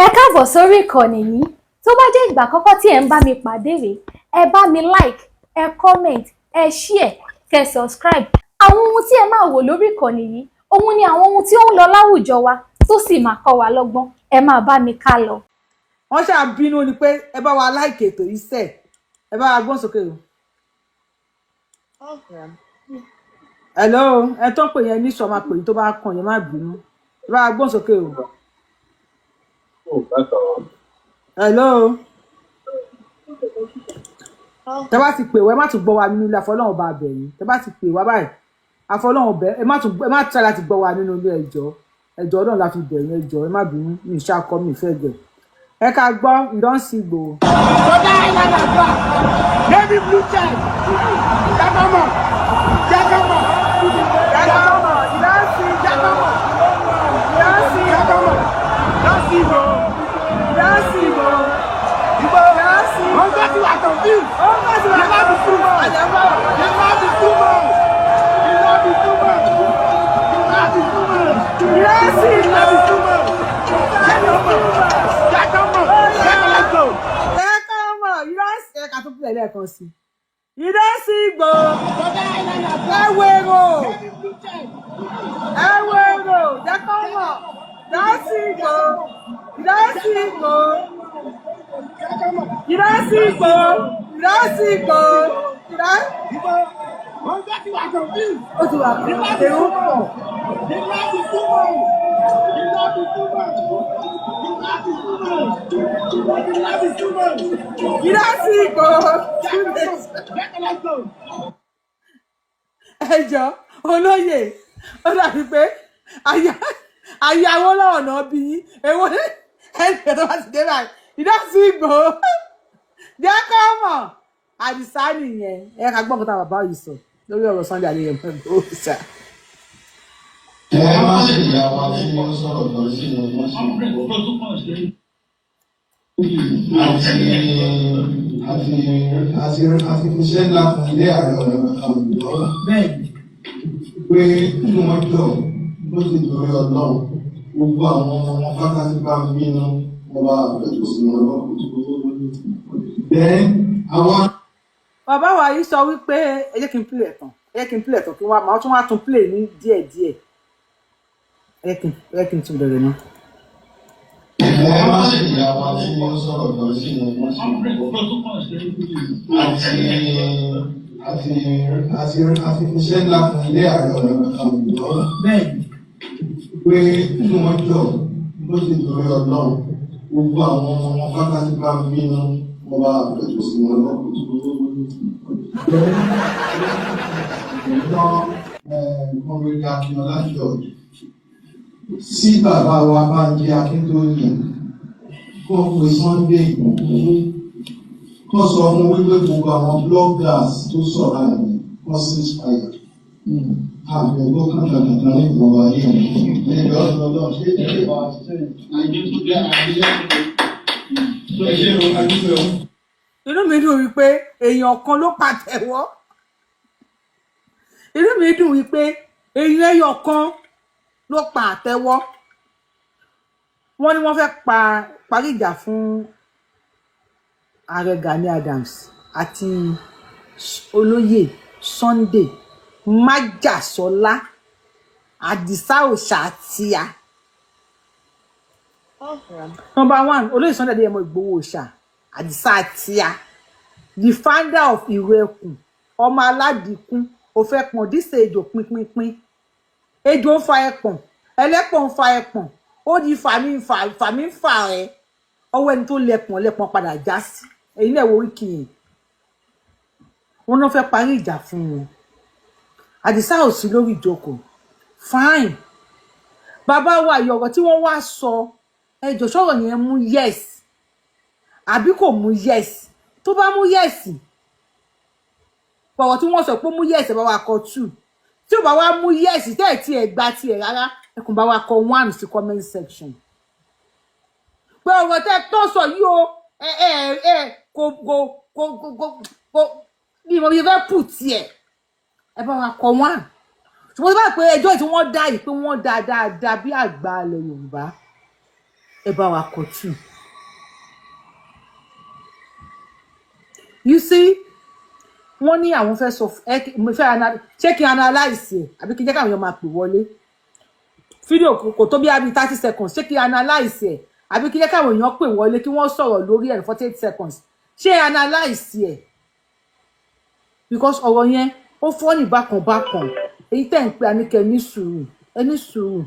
Ẹ káàbọ̀ sórí ìkànnì yìí. Tó bá jẹ́ ìgbà àkọ́kọ́ tí ẹ̀ ń bá mi pàdé rèé, ẹ bá mi like, ẹ comment, ẹ share, kẹ́ subscribe. Àwọn ohun tí ẹ máa wò lórí ìkànnì yìí, òun ni àwọn ohun tí ó ń lọ láwùjọ wa tó sì máa kọ́ wa lọ́gbọ́n. Ẹ máa bá mi ká lọ. Wọ́n ṣáà bínú ni pé ẹ bá wa like ètò yìí sẹ̀, ẹ bá wa gbọ́n sókè o. Hello, ẹ tó ń pè yẹn ní sọ máa pè yín tó bá kàn yẹn, má bínú, ẹ bá wa gbọ́n sókè o. Hello, tẹ bá ti pè wá, ẹ má tún gbọ́ wa nínú ilé. Àfọlọ́run bá bẹ̀ yín, tẹ bá ti pè wá báyìí, àfọlọ́run bẹ̀, ẹ má tún, ẹ má try láti gbọ́ wa nínú ilé. Ẹjọ́, ẹjọ́, Ọlọ́run la fi bẹ̀ yín, ẹjọ́, ẹ má bínú, mi ì ṣàkọ, mi ì fẹ́ gẹ̀. Ẹ ká gbọ́ ìdánṣì Ìgbòho. Kọjá Island àgbà. Navy blue check. Jákàmọ̀. Jákàmọ̀. Jákàmọ̀. Ìdánṣì. Jákàmọ̀. Ìdánṣì. Jákàmọ̀. Lọ́sí ìbò. Ìdánṣì Ìgbòho. Ìbò. Ìdánṣì. Wọ́n gbọ́ sí wa confused. Ó ń bá ti wà. The love is too much. The love is too much. The love is too much. The love is too much. Ìdánṣì. The love is too much. Jákàmọ̀. Jákàmọ̀. Jákàmọ̀, let's go. Ẹ ká mọ̀ ìdánṣì, ẹ ká tún pìlẹ̀ lẹ́ẹ̀kan sí i. Ìdánṣì Ìgbòho. Kọjá Island àgbà. Ẹ wèrò. Navy blue check. Ẹ wèrò, jẹ́ kó mọ̀. Ìdánṣì Ìgbòho. Ìdánṣì Ìgbòho. Jákàmọ̀. Ìdánṣì Ìgbòho. Ìdánṣì Ìgbòho. Ìdánṣì. Ìbò. Wọ́n gbọ́ sí wa confused. Ó ti wà The love is èrò too pọ̀. much. The love is too much. The love is too much. The love is too much. The love is too much. Ìdánṣì Ìgbòho. Jákàmọ̀. Jákàmọ̀, let's go. Ẹjọ́ olóyè, ó dàbí pé àyàwó lọ́wọ́ náà bí yín. Èwo ẹnì tó bá ti dé báyìí, Ìdásí Ìgbòho, jẹ́ kó mọ̀, Àdìsá nìyẹn. Ẹ ká gbọ́ nǹkan tá bàbá yìí sọ lórí ọ̀rọ̀ Sunday Adéyẹmọ Ìgbòho ṣá. Ẹ má ṣe ìyá wa tí wọ́n sọ̀rọ̀ lọ sí àti àti àti àti fiṣẹ́ ńlá fún ilé Ààrẹ Ọ̀nà Kakanfò pé kí wọ́n jọ ló sì torí Ọlọ́run, gbogbo àwọn ọmọ wọn pátá tí bá ń bínú, wọ́n bá fẹ̀tò sí wọn lọ. Then àwa Bàbá wa yìí sọ wípé ẹ jẹ́ kí n play ẹ̀ tán, ẹ jẹ́ kí n play ẹ̀ tán, kí wọ́n máa tún wá tún play ní díẹ̀díẹ̀. Ẹ jẹ́ kí n tún bẹ̀rẹ̀ náà. Ẹ má ṣe ìyá wa tí wọ́n sọ̀rọ̀ lọ sí àti àti àti àti fiṣẹ́ ńlá fún ilé Ààrẹ Ọ̀nà Kakanfò pé kí wọ́n jọ ló sì torí Ọlọ́run, gbogbo àwọn ọmọ wọn pátá tí bá ń bínú, wọ́n bá fẹ̀tò sí wọn lọ. Then lọ Comrade Akínọlá George sí bàbá wa Bánjí Akíntóyè, kó pe Sunday Ìgbòho, kó sọ fún wípé gbogbo àwọn bloggers tó sọ̀rọ̀ àyè kó cease fire. Àfẹ̀gbọ́ kàtàkàtà ní ìgbọ̀wọ́ ayé ẹ̀jọ̀ ọ̀dọ̀ ṣé ẹ bá wa ṣiṣẹ́ yìí. Ẹ ṣé o, a dúpẹ́ o. Inú mi dùn wípé èèyàn kan ló pàtẹ́wọ́. Inú mi dùn wípé èèyàn ẹyọ kan ló pa àtẹ́wọ́. Wọ́n ní wọ́n fẹ́ pa parí ìjà fún Ààrẹ Gani Adams àti olóyè Sunday Májàsọ́lá Àdìsá Òòṣà tíá. Number one, olóyè Sunday Adéyẹmọ Ìgbòho Òòṣà Àdìsá tíá, the founder of Ìrù Ẹkùn, ọmọ aládìkún, ó fẹ́ pọ̀n dísè ejò pínpínpín, ejò ń fa ẹpọ̀n, ẹlẹ́pọ̀n ń fa ẹpọ̀n, ó di fàmí ń fà fàmí ń fà ẹ́, ọwọ́ ẹni tó lẹpọ̀n lẹpọ̀n padà já sí. Èyí náà wo oríkì yẹn. Wọn náà fẹ́ parí ìjà fún wọn. Àdìsá ò sí lórí ìjókòó. Fine, bàbá wa, ìyọ̀rọ̀ tí wọ́n wá sọ, ẹjọ́, sọ̀rọ̀ yẹn mú yes àbí kò mú yes? Tó bá mú yes, ọ̀rọ̀ tí wọ́n sọ pé mú yes, ẹ bá wa kọ two. Tí ò bá wá mú yes, tẹ́ ẹ̀ tí ẹ̀ gba tiẹ̀ rárá, ẹ kàn bá wa kọ one sí comment section pé ọ̀rọ̀ tẹ́ tó sọ yìí o, ẹ ẹ ẹ kò kò kò kò kò kò bí mo bí fẹ́ pù tiẹ̀, ẹ bá wa kọ one. Ṣùgbọ́n tó bá pé ẹjọ́ tí wọ́n dá yìí, pé wọ́n dá dáadáa bí àgbà ilẹ̀ Yorùbá, ẹ Ẹ bá wa kọ two. You see, wọ́n ní àwọn fẹ́ sọ ẹ, mo fẹ́ ṣé kí n analyse ẹ̀ àbí kí n jẹ́ káwọn èèyàn máa pè wọlé? Fídíò kò tó bí i 30 seconds. Ṣé kí n analyse ẹ̀ àbí kí n jẹ́ káwọn èèyàn pè wọlé kí wọ́n sọ̀rọ̀ lórí ẹ̀? 48 seconds. Ṣé analyse ẹ̀? Because ọ̀rọ̀ yẹn, ó fọ́ ní bákan bákan. Èyí tẹ̀ ń pe Àníkẹ́, ní sùúrù, ẹ ní sùúrù,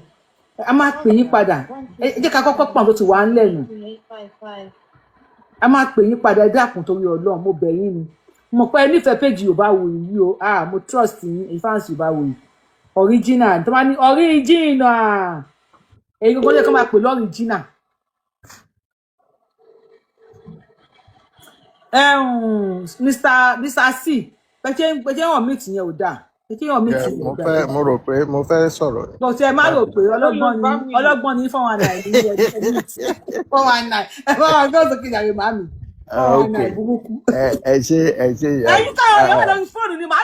a máa pè yín padà. Ẹ jẹ́ ká kọ́kọ́ pọ̀n tó ti wà ń lẹ́nu. A máa pè yín padà. Ẹ dákun, torí Ọlọ́run, mo bẹ̀ yín ni. Mo mọ̀ pé ẹ nífẹ̀ẹ́ péjì Yorùbáwùyí yìí o. Ah, mo trust yín, fans Yorùbáwùyí original. Tó bá ní original, èyí gbogbo lè kọ́ máa pè l'original. Mr. C, pẹ̀ṣẹ̀ hàn mí tìyẹn ò dáa, pẹ̀ṣẹ̀ hàn mí Yeah, tìyẹn mo ò dáa. fẹ́, mo rò pé mo fẹ́ sọ̀rọ̀ ni. Lọ tí ẹ má rò pé ọlọ́gbọ́n ni, ọlọ́gbọ́n ní 419 ní ẹ 419. Ẹ bá wa gbọ́ sókè jàre, màmí. Ah, four one ok nine burúkú. Ẹ ṣe, ẹ ṣe ìyá mi. Ẹ̀yin táwọn èèyàn wà Ah, lórí fóònù ni màá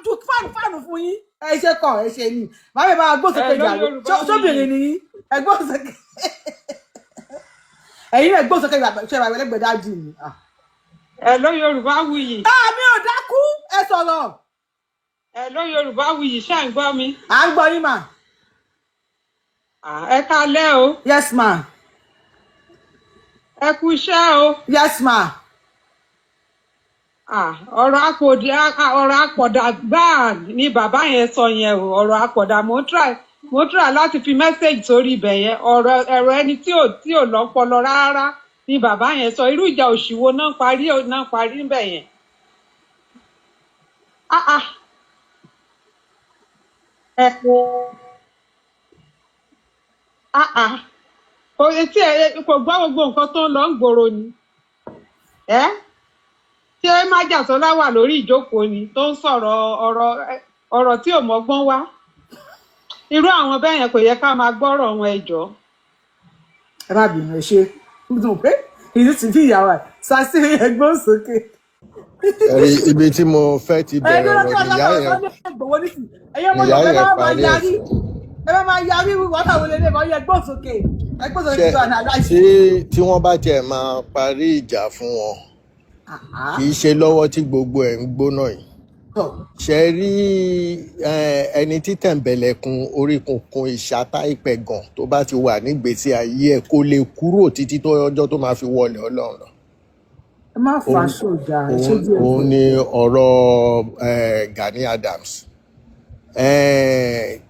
ju fáànù fún yín. Ẹ ṣe kọ, ẹ ṣe ni màmí bá wa gbọ́ sókè Hello, jàre. Yorùbá Sóbìnrin Wuyì. ni yín, ẹ gbọ́ sókè. Ẹ̀yin náà gbọ́ sókè, ṣe bàbá ẹlẹ́gbẹ̀ẹ́ dájú mi. Ah. Hello, Yorùbá Wuyì. Àmì ò dákú, ẹ sọ̀rọ̀. Hello, Yorùbá Wuyì, ṣáà ń gbọ́ mi? À ń gbọ́ yín mà. Ah, ẹ káalẹ́ o. Yes ma. Ẹ kú iṣẹ́ o. Yes ma. Ah, ọ̀rọ̀ àpòdì, ọ̀rọ̀ àpọ̀dà gbáà ni bàbá yẹn sọ yẹn o. Ọ̀rọ̀ àpọ̀dà, mo ń try láti fi message sórí ibẹ̀ yẹn. Ọ̀rọ̀ ẹ̀rọ ẹni tí ò lọ́pọlọ rárá ni bàbá yẹn sọ. Irú ìjà òṣìwò náà parí níbẹ̀ yẹn? Ah, ah. Ẹ ah, ah. Kò etí ẹ kò gbọ́ gbogbo nǹkan tó ń lọ ń gbòòrò ni. Ẹ ṣé májàsọlá wà lórí ìjókòó ni tó ń sọ̀rọ̀ ọ̀rọ̀ tí ò mọ́gbọ́n wá? Irú àwọn bẹ́ẹ̀ yẹn, kò yẹ ká máa gbọ́rọ̀ wọn, ẹ jọ̀ọ́. Ẹ má bínú, ẹ ṣe mo tún mọ̀ pé ìlú ti bí ìyàwó ẹ sàṣì ẹgbọn sókè. Ẹ̀rí ibi tí mo fẹ́ ti Ẹ bẹ̀rẹ̀ dúró ọ̀rọ̀ tí wọn nìyá lọ́kọ̀ yẹn Sunday Igboho nísìnyí. Ẹ̀yin ọmọ nìyá Yorùbá, ẹ yẹn má máa parí ẹ̀ yarí sí. ẹ má máa yarí wàhálà wọlé lè máa yẹ ẹgbọn sókè, ẹgbọn sókè Ṣé tó analyse. tí wọ́n bá tiẹ̀ máa parí ìjà fún wọn, kì í ṣe lọ́wọ́ tí gbogbo ẹ̀ ń gbóná yìí. Tọ. Ṣe rí ẹni tí tẹ̀m̀bẹ̀lẹ̀kun orí kunkun ìṣátá ìpẹ̀gàn tó bá ti wà nígbésí ayé ẹ̀, kó lè kúrò títí tó ọjọ́ tó máa fi wọlé Ọlọ́run lọ. Ẹ má fà Òun sójà, ẹ ṣe òun díẹ̀ òun díẹ̀. ni ọ̀rọ̀ Gani Adams,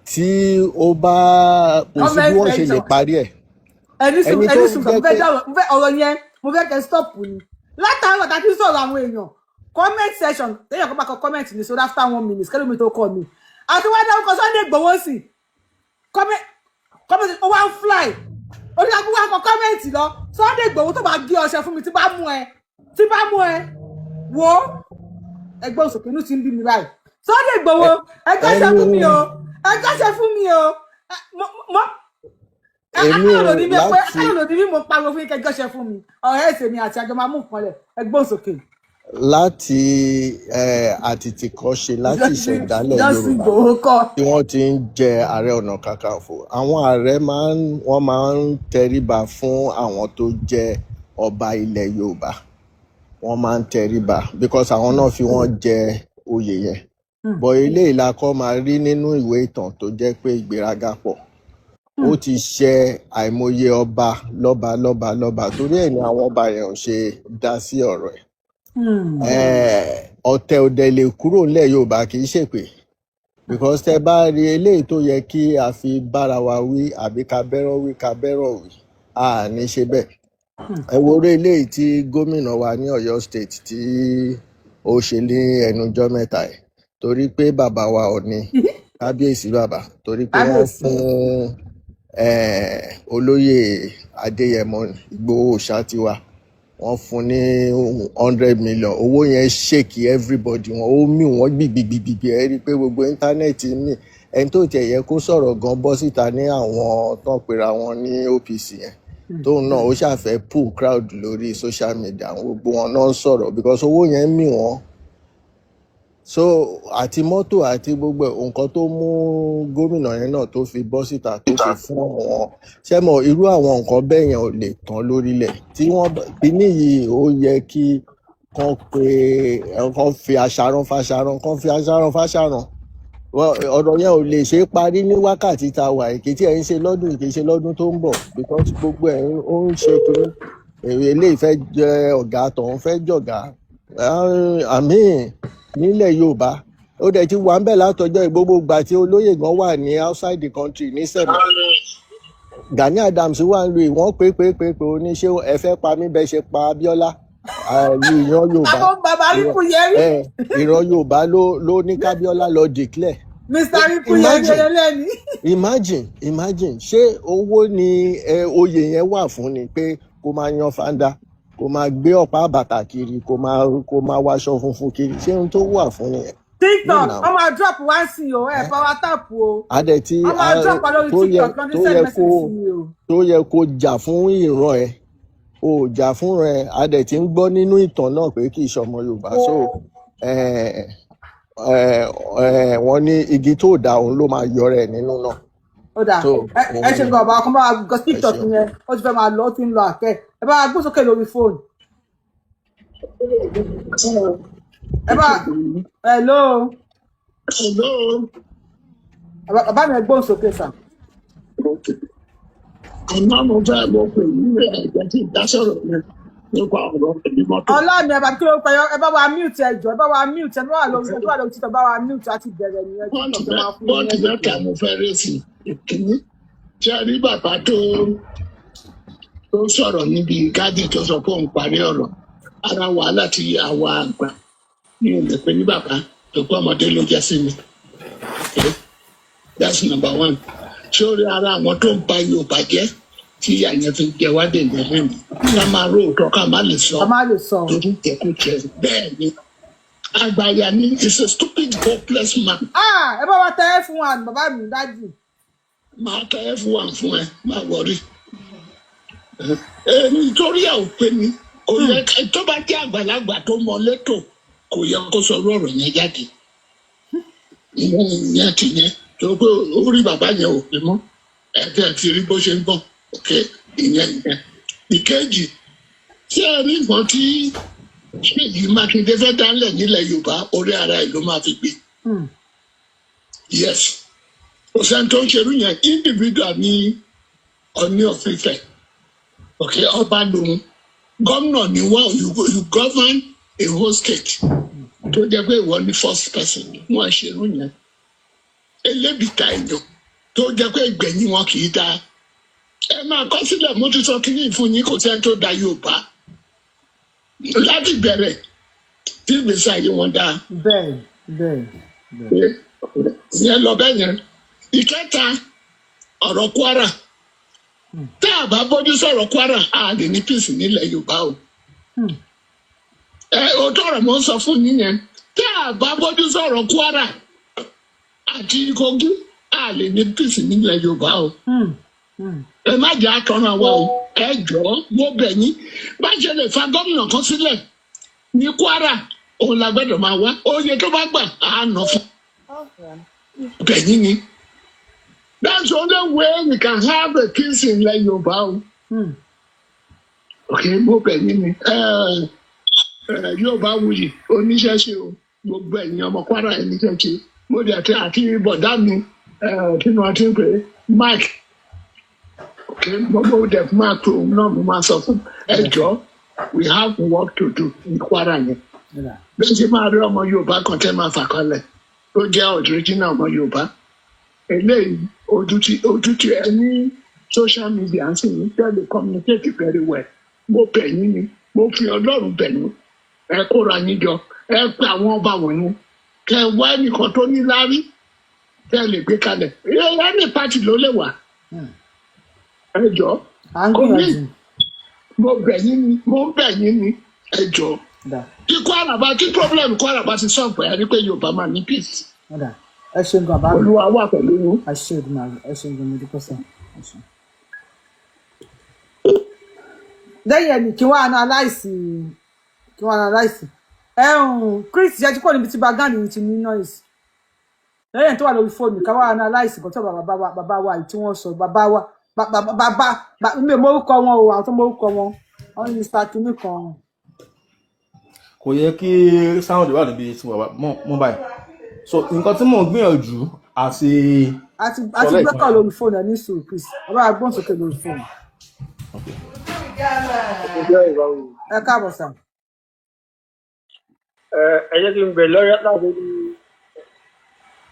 tí ó bá kò sí bí Comment wọ́n ṣe lè section. parí ẹ̀. Ẹni sùn Ẹni tó ẹni ń sùn, mo jẹ́ fẹ́ pé dáwọ, mo fẹ́ ọ̀rọ̀ yẹn, mo fẹ́ kẹ́ stop ni. Látàárọ̀ tá a ti ń sọ̀rọ̀ àwọn èèyàn, comment section, lẹ́yìn ọ̀kan bá kọ comment ní so after one minute kẹ́lómi tó kọ mi àti wá dárúkọ Sunday Igboho sí comment, ó wá ń fly oníkàkú wá kọ comment lọ. Sunday Igboho tó bá gé ọṣẹ fún mi, tí bá mú ẹ, tí bá mú ẹ wo ẹgbẹ́ òsòkè, inú ti ń bí mi báyìí. Sunday Igboho, ẹgbẹ́ ṣe fún mi o, ẹgbẹ́ ṣe fún mi o. Èmi ò Akálò ní mi pé láti akálò ní mi, mo pariwo fún yín kẹjọ ṣe fún mi. Ọ̀rẹ́ ẹ̀sẹ̀ mi àti àjọ máa mú nǹkan lẹ̀. Ẹgbẹ́ òsòkè. Láti àtètèkọ́ṣe, láti ìṣẹ̀dálẹ̀ Jọ́sìn Yorùbá Ìgbòho kọ́. tí wọ́n ti ń jẹ Ààrẹ Ọ̀nà Kakanfò, àwọn ààrẹ máa ń wọ́n máa ń tẹríba fún àwọn tó jẹ́ ọba ilẹ̀ Yorùbá. Wọ́n máa ń tẹríba because àwọn náà fi wọ́n jẹ oyè yẹn. Bọ̀ eléyìí la kọ́ máa rí nínú ìwé ìtàn tó jẹ́ pé ìgbéraga pọ̀. Ó ti ṣe àìmọye ọba lọ́ba lọ́ba lọ́ba, torí ẹ̀ ni àwọn ọba yẹn ò ṣe dá sí ọ̀rọ̀ ẹ̀. Ọ̀tẹ̀ òdẹ̀ lè kúrò nílẹ̀ Yorùbá, kì í ṣèpè, because tẹ bá rí eléyìí tó yẹ kí a fi bára wa wí àbí ká bẹ́rọ̀ wí, ká bẹ́rọ̀ wí, a ní ṣe bẹ́ẹ̀. Ẹ wo orí eléyìí tí gómìnà wa ní Ọ̀yọ́ State tí ó ṣe ní ẹnujọ́ mẹ́ta ẹ̀, torí pé bàbá wa Ọ̀ọ̀ni, kábíyèsí bàbá, torí pé wọ́n Kábíyèsí. fún olóyè Adéyẹmọ Ìgbòho Òòṣà tiwa, wọ́n fún ní 100 million. Owó yẹn shake everybody wọn, ó mì wọ́n gbìgbìgbìgbì. Ẹ rí i pé gbogbo internet mì. Ẹni tó tiẹ̀ yẹ kó sọ̀rọ̀ gan bọ́ síta ní àwọn tán pera wọn ní OPC yẹn, tóun náà ó ṣàfẹ́ pull crowd lórí social media, àwọn gbogbo wọn náà ń sọ̀rọ̀ because owó yẹn mì wọ́n. So àti mọ́tò àti gbogbo ẹ̀, nǹkan tó mú gómìnà yẹn náà tó fi bọ́ síta tó fi fún àwọn, ṣé mọ̀, irú àwọn nǹkan bẹ́ẹ̀ yẹn ò lè tán lórílẹ̀ tí wọ́n kíní yìí. Ó yẹ kí kán pé kán fi aṣaran fáṣaran, kán fi aṣaran fáṣaran. Well, ọ̀rọ̀ yẹn ò lè ṣe é parí ní wákàtí tá a wà yìí, kì í tí ẹ̀ ń ṣe lọ́dún yìí, kì í ṣe lọ́dún tó ń bọ̀, because gbogbo ẹ̀ ó ń ṣe kiri. Èrè eléyìí fẹ́ jẹ ọ̀gá, tọ̀hún fẹ́ jọ̀gá. Àmì nílẹ̀ Yorùbá, ó dẹ̀ ti wà ń bẹ̀ látọjọ́. Gbogbo ìgbà tí olóyè gan wà ní outside the country ní Sẹ̀mẹ̀, Gani Adams wà ń lu ìwọ̀n pé ó ní, ṣé ẹ fẹ́ pa mí bẹ́ẹ̀ ṣe pa Abíọ́lá? Ìran Yorùbá Àwọn bàbá Ríkúyẹrí. Ìran Yorùbá ló ní kábíọ́lá lọ declare. Mr Ríkúyẹrí. Imagine. Ẹlẹ́ni. Imagine, imagine, ṣé owó ni oyè yẹn wà fún ni, pé kó máa yan fanda, kó máa gbé ọ̀pá bàtà kiri, kó máa wáṣọ funfun kiri? Ṣé ohun tó wà fún nìyẹn? TikTok. No, now. Wọ́n máa drop wá sí o, ẹ power tap o. Adẹ tí Wọ́n máa drop wá lórí tó yẹ TikTok, lọ́dún tó send yẹ message kó sí mi o. tó yẹ kó jà fún ìran ẹ, o ò jà fún ẹ. Adẹ tí ń gbọ́ nínú ìtàn náà pé kì í ṣọmọ Yorùbá. So wọ́n ní igi tó dá òun ló máa yọ rẹ̀ nínú náà. Ó dáa. So Ẹ ṣe gan, ọba kan bá wa gọ ẹ TikTok ṣeun. yẹn, ó ti fẹ́ máa lọ, ó ti ń lọ àkẹ́. Ẹ bá wa gbó sókè lórí fóònù. Ẹ bá, hello. Hello. Bàbá mi, ẹ gbóhùn sókè sà. Okay. Àná mo fẹ́ mo pè ní ẹ̀jẹ̀ tí ìdá sọ̀rọ̀ yẹn nípa ọ̀rọ̀ ẹ̀mí mọ́tò. Ọlọ́ọ̀ni, ẹ bá kí ló pẹ́, ẹ bá wa mute, ẹ jọ̀ọ́, ẹ bá wa mute. Ẹ bá wà lórí, ẹ bá wà lórí TikTok, bá wa mute. Àti bẹ̀rẹ̀ nìyẹn. Pọ́ǹtì TikTok máa fún yín pọ́ǹtì ní mẹ́ta mo fẹ́ rèsì. Ìkíní, tí a rí bàbá tó sọ̀rọ̀ níbi gádì tó sọ pé òun parí ọ̀rọ̀, ara wàhálà tí àwa àgbà ní ò lè pè ní bàbá tó pé ọmọdé ló jẹ́ sí mi. Okay? That's number one. Sórí ara àwọn tó ń ba Yorùbá jẹ́ tí ìyá yẹn fi jẹ wá dé ìlẹ́rìn mi, ká máa róòtọ́, ká má lè sọ A máa lè sọ. torí jẹkújẹ. Bẹ́ẹ̀ ni, àgbàyà ni, is a stupid, hopeless man. Ah, ẹ bá wa tẹ ẹ fún wa, bàbá mi dájú. Máa tẹ ẹ fún wa fún ẹ, máa wọrí ẹ nítorí ẹ ò pé mi kò yẹ tó bá jẹ́ àgbàlagbà tó mọ létò, kò yẹ kó sọ irú ọ̀rọ̀ yẹn jáde. Ìyẹn ti yẹn tó pé orí bàbá yẹn ò pé mọ́, ẹ tẹ́ ti rí bó ṣe ń bọ̀. Ok, ìyẹn. Ìkejì, tí ẹ rí nǹkan tí Ṣèyí Mákindé fẹ́ dálẹ̀ nílẹ̀ Yorùbá, orí ara ẹ̀ ló máa fi gbé. Yes, kò sẹ́ni tó ń ṣerú yẹn. Individual ní Ọọ̀ni of Ifẹ̀, ok, ọba lòun, gómìnà ni wọ́n. You govern a whole state, tó jẹ́ pé ìwọ ni first person. Wọ́n ṣerú yẹn, elébìtà èèyàn tó jẹ́ pé ìgbẹ̀yìn wọn kì í dáa. Ẹ máa kọ sílẹ̀, mo ti sọ kínní fún yín, kò sẹ́ni tó da Yorùbá láti bẹ̀rẹ̀ tí ìgbésí ayé wọn dáa. bẹ́ẹ̀ bẹ́ẹ̀ bẹ́ẹ̀. Ìyẹn lọ bẹ́ẹ̀ yẹn. Ìkẹta, ọ̀rọ̀ Kwara. Tá a bá bójú sọ̀rọ̀ Kwara, a lè ní peace nílẹ̀ Yorùbá o. Ẹ òótọ́ ọ̀rọ̀ mo ń sọ fún yín yẹn. Tá a bá bójú sọ̀rọ̀ Kwara àti Kogi, a lè ní peace nílẹ̀ Yorùbá o. Ẹ má jẹ́ àtọ́nà wa o. Ẹ jọ̀ọ́, mo bẹ̀ yín, bá ṣe lè fa gómìnà kan sílẹ̀ ní Kwara, òun la gbọ́dọ̀ máa wá oye tó bá gbà á nà fún bẹ̀ yín ni. That's the only way we can have a peace in ilẹ̀ Yorùbá o. Ok, mo bẹ̀ yín ni. Ẹ ẹ Yorùbá wuyì oníṣẹ́ṣe o. Gbogbo ẹ̀yin ọmọ Kwara, oníṣẹ́ṣe. Mo dẹ̀ ti àti bọ̀dá mi, kí ni wọ́n ti ń pè é, Mike. Ok, gbogbo dẹ̀ máa tó òun náà, mo máa sọ fún ẹ jọ, we have work to do ní Kwara yẹn. Bí ṣe máa rí ọmọ Yorùbá kan tẹ́ máa fà kalẹ̀ tó jẹ́ original ọmọ Yorùbá eléyìí, ojú ti ẹ ní social media ń sìn ní tẹ́lẹ̀ communicate very well. Mo bẹ̀ yín ni, mo fi Ọlọ́run bẹ̀ yín, ẹ kóra yín jọ, ẹ pe àwọn ọba wọ̀nyí, kẹ wá ẹnìkan tó ní láárí tẹ́ ẹ lè gbé kalẹ̀. Ẹni party ló lè wà, ẹ jọ. À ń Kò ní gbìyànjú. Mo bẹ̀ yín ni, mo ń bẹ̀ yín ni, ẹ jọ. Dà. Tí Kwara bá, tí problem Kwara bá ti solve, ẹ rí pé Yorùbá máa ní peace. Dà, ẹ ṣeun gan, bàbá mi. Olúwa wà pẹ̀lú yín. Ẹ ṣe Èdùmàrè, ẹ ṣeun gan, mo dúpẹ́ sàn, ẹ ṣeun. Lẹ́yìn ẹ̀mí kí wọ́n analyse, kí wọ́n analyse. Ẹ̀hún Chris, jẹ́ kó níbi tí background yìí ti ní noise lẹ́yìn tó wà lórí fóònù, ká wá analyse nǹkan tí bàbá wa yìí tí wọ́n sọ. Bàbá wa, bàbá mi ò mórúkọ wọn o. Àwọn tó mórúkọ wọn, wọn ní Mr kinní kan. Kò yẹ kí sound wà níbi tí wọ́n mọ́ báyìí. So nǹkan tí mò ń gbìyànjú àti àti sọ àti lẹ́ẹ̀kan gbẹ́kọ̀ yẹn. Lórí fóònù ẹ̀ ní sùúrù, Chris. Bàbá wa, gbóhùn sókè lórí fóònù. Ẹ káàbọ̀ sà. Ẹ jẹ́ kí n bẹ̀rẹ̀ lọ́rẹ́ láti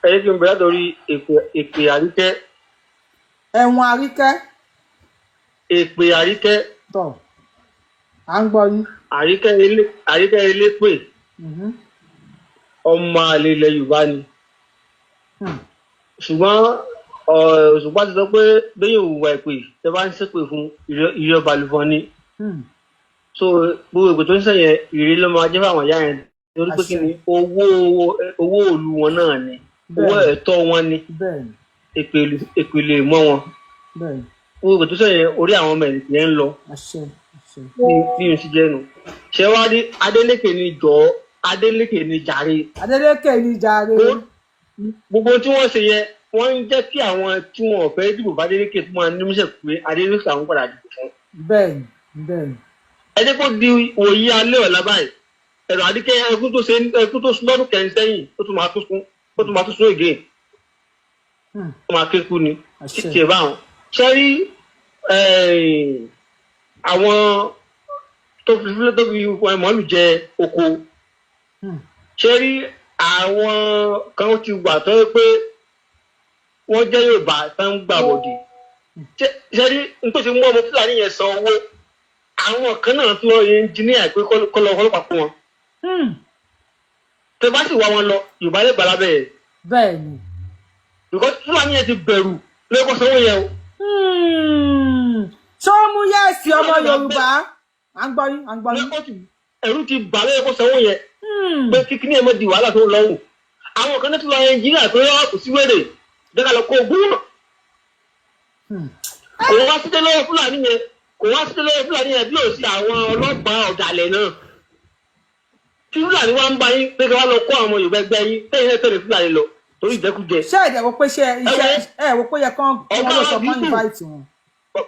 ẹ jẹ́ kí n bẹ̀rẹ̀ látòrí èpè Àríkẹ́. Ẹ̀wọ̀n Àríkẹ́. Èpè Àríkẹ́. Tọ̀, à ń gbọ́ yín. Àríkẹ́ ilé, Àríkẹ́ elépè, ọmọ àlè ilẹ̀ Yorùbá ni. Ṣùgbọ́n Òṣùpá ti sọ pé bẹ́ẹ̀ òwúwa èpè tẹ bá ń ṣépè fún ìrẹ́ balùfọ́n ni. So gbogbo èpè tó ń sẹ̀yẹn, ìrẹ́ ló máa jẹ́ fáwọn ìyá yẹn, torí pé kí ni, owó òlu wọn náà ni, owó ẹ̀tọ́ wọn ni. Èpè lè mọ́ wọn. Gbogbo èpè tó sẹ̀yẹn, orí àwọn ọmọ ẹ̀ ń lọ. Àṣẹ, àṣẹ. Bí n sì jẹ́ nu ṣé wàá rí Adeleke ni, jọ̀ọ́, Adeleke ni jàre. Adeleke ní jàre. Gbogbo tí wọ́n ṣe yẹn, wọ́n ń jẹ́ kí àwọn tí wọn ò fẹ́ dìbò fún Adeleke fún wọn ní mísẹ̀ pé Adeleke àwọn padà dìbò fún. bẹ́ẹ̀ni bẹ́ẹ̀ni Ẹ jẹ́ kó di òye alẹ́ ọ̀la báyìí, ẹ̀rọ Àdíkẹ́, ẹkún tó ṣe, ẹkún tó sún lọ́dún kẹrin sẹ́yìn, ó tún máa tún sún, ó tún máa tún sún again. Ó máa kéku ni. Àṣẹ. Títí ẹ̀ báwọn ṣe rí àwọn tó fi màálù jẹ oko. Ṣe rí àwọn kan ti wà tó yẹ pé wọ́n jẹ́ Yorùbá tó ń gbà bọ̀dì. Ṣe rí n tó ti mú ọmọ Fúlàní yẹn san owó, àwọn kan náà tún lọ ẹnjìníà pé kọ́ lọ ọlọ́pàá fún wọn. Tẹ bá sì wá wọn lọ, Yorùbá lè gbà lábẹ́ ẹ̀. Because Fúlàní yẹn ti bẹ̀rù lóko sanwó yẹn o. Ṣó mú yẹ́ẹ̀sì ọmọ Yorùbá? À ń gbọ́ yín, à ń gbọ́ yín. Ẹ̀rù ti bà lóko sanwó yẹn pé kíkí ẹ̀ mọ́ di wàhálà tó ń lọ́wọ́. Àwọn kan náà tún lọ ẹnjìníà pé ọ́ kò sí wèrè dẹ́ka lọ kó ogún náà. Kò wá sílé lọ́wọ́ Fúlàní yẹn, kò wá sílé lọ́wọ́ Fúlàní yẹn bí ò sí àwọn ọlọ́pàá ọ̀dàlẹ̀ náà tí Fúlàní wá ń bá yín pé kí wọ́n lọ kó àwọn ọmọ Yorùbá ẹgbẹ́ yín tẹ́yìn náà tẹ̀lé Fúlàní lọ torí ìjẹkújẹ. Ṣé ẹ̀dẹ̀ wo pé ṣe iṣẹ́ ẹ̀ wo pé yẹ kán kí wọ́n lọ sọ kán invite wọn?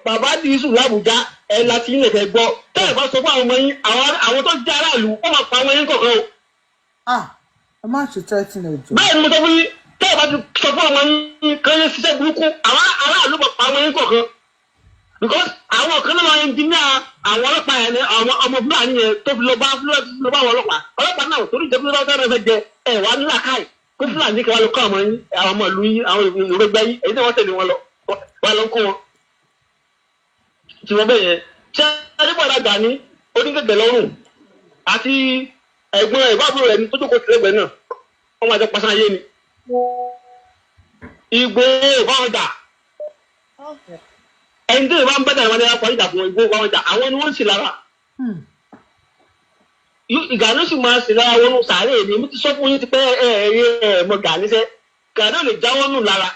Bàbá Dísù làbújá ẹ láti ilẹ̀ kẹ gbọ́, tẹ́ ẹ bá sọ fún àwọn ọmọ yín, àwọn tó jẹ́ aráàlú, wọ́n máa pa àwọn yín kọ̀ọ̀kan o. Ah, ẹ má ṣe threatening, ẹ jọ̀ọ́. Bẹ́ẹ̀ ni mo sọ fún yín, tẹ́ ẹ bá ti sọ fún àwọn yín kán lè ṣiṣẹ́ burúkú, àwọn aráàlú máa pa àwọn yín kọ̀ọ̀kan, because àwọn kan náà ẹnjìníà àwọn ọlọ́pàá yẹn, àwọn ọmọ Fúlàní yẹn tó fi lọ bá àwọn ọlọ́pàá náà torí ìjẹ́kúrẹ́ bá fẹ́ràn fẹ́ jẹ ẹ̀ wá nílà káì kó Fúlàní kí wọ́n lọ kọ́ àwọn yín, àwọn ọmọ ìlú yín, àwọn ìrẹ́gbẹ́ yín, èyí tí wọ́n tẹ̀lé wọn lọ wọ́n lọ kó wọn. Tí wọ́n bẹ̀ yẹn ṣé adébọ̀dá Gani onígẹ̀gẹ̀ lọ́rùn àti ẹ̀gbọ́n ìbábúrò rẹ̀ tó jókòó tìlẹ́gbẹ̀ẹ́ náà, wọ́n máa jọ pasán ayé ni. Ìgbòho báwọn jà, ẹni tó yẹ bá ń bẹ́tà ìwádìí akọ ìjà fún Ìgbòho báwọn jà, àwọn ni wọ́n ń sì lára. Ìgà ló sì máa sì lára wọnú sàárè ni. Mo ti sọ fún yín ti pẹ́, ẹ ẹ ẹ mọ Gani sẹ́, Gani ò lè jáwọ́ nù lára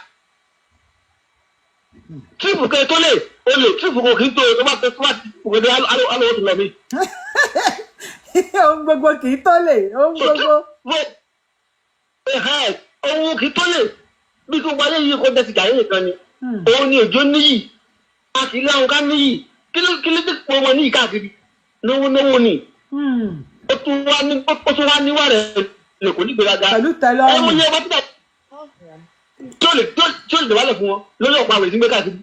tíìpù kan tó lè o lè tíìpù kan kì í tó o tó bá tó bá tíìpù kan tó alówó tó lọ mí. Ohun gbogbo kì í tó lè ohun gbogbo. Ohun kì í tó lè bí kò wáyé yìí kó dẹ́sí Gani nìkan ni. Òun ni òjò níyì, a kì í láwọn ká níyì. Kí ló dé pọ̀ wọn níyì káàkiri náwó náwó ni. Ó tún wá níwá rẹ̀ lè kò ní gbéraga. Pẹ̀lú tẹ́lọ́rùn. Ẹ mú iye ọba títà tí ó lè wálẹ̀ fún wọn lórí ọ̀pá àwẹ̀ tí ń gbé káàkiri.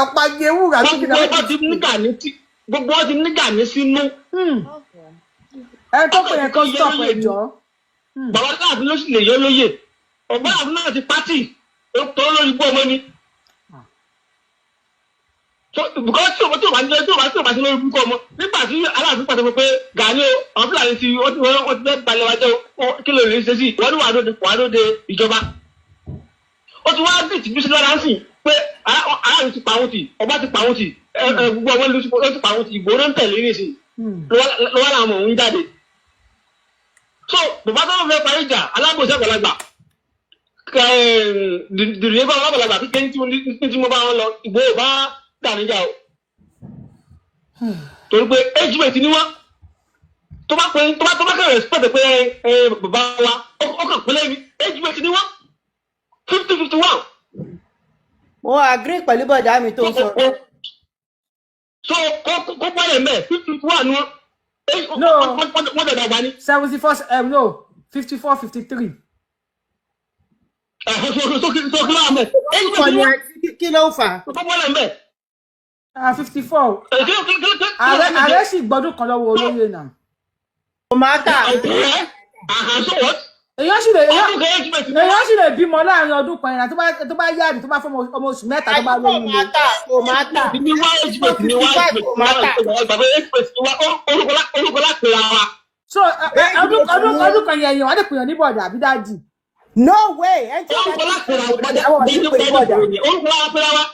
Ọ̀pá ewúrà tó kí. Gbogbo wọn ti ní Gani sínú. Ẹ tó pè yẹn kó stop, ẹ jọ̀ọ́. Bàbá káàfin ló sì lè yọ lóye, ọ̀gbọ́n àfin náà ti pátì tó lórí ibú ọmọ ni. Because tí o bá ní tí o bá ti lórí ibú ọmọ nígbà tí Aláàfin pàṣẹ pé Gani o, àwọn Fúlàní ti wọ́n ti fẹ́ balẹ̀ wájẹ́ o, kí ló lè ṣe sí wọ́n ní wàá lóde ìjọba. Ó ti wá bí ìtìjú sí lára ń sìn pé aráàlú ti pa àwọn tì, ọba ti pa àwọn tì, gbogbo ọmọ ìlú ti pa àwọn tì, Ìgbòho ló ń tẹ̀lé nísìn lọ́wọ́ làwọn ọmọ òun jáde. So bàbá tó ń fẹ́ parí ìjà, alábòsí àgbàlagbà dìrìyẹ bá àgbàlagbà kékeré tí mo bá wọn lọ, Ìgbòho bá gbà níjà o, torí pé age mate ni wọ́n. Tó bá pé tó bá kẹ́ respect pé ẹ bàbá wa, ó kàn pínlẹ̀ ní age mate ni wọ́n, 50, 51. Mo agree pẹ̀lú bọ̀dá mi tó ń sọ̀rọ̀. So kó pọ́lẹ̀ mẹ́ 50, 51 ni wọ́n. No. Wọ́n dẹ̀ dàgbà ni. 74, no, 54, 53. So kí ló wà mẹ́? Age mate Kọ́ ni ni wọ́n. àti kí ló ń fà á? Kó pọ́lẹ̀ mẹ́. Ah, 54. Ààrẹ Ààrẹ sì gbọ́dún kan lọ́wọ́ olóyè náà. Kò má tà. So what? Èèyàn sì lè bímọ láàrin ọdún kan yẹn tó bá yáàdì, tó bá fọmọ ọmọ oṣù 3 tó bá Kò lóyún má lé. tà, kò má tà. Ní wá age mate ni wá, age mate ni wá, gbàgbé age mate ni wá, orúkọ lápẹ̀rẹ̀ wa. So ọdún kan yẹn, èèyàn wà lè pèèyàn ní bọ̀dà àbí daddy. No way, ẹ jẹ́ Orúkọ lápẹ̀rẹ̀ wa. Àwọn ọ̀sìn pè ní bọ̀dà. Orúkọ lápẹ̀rẹ̀ wa.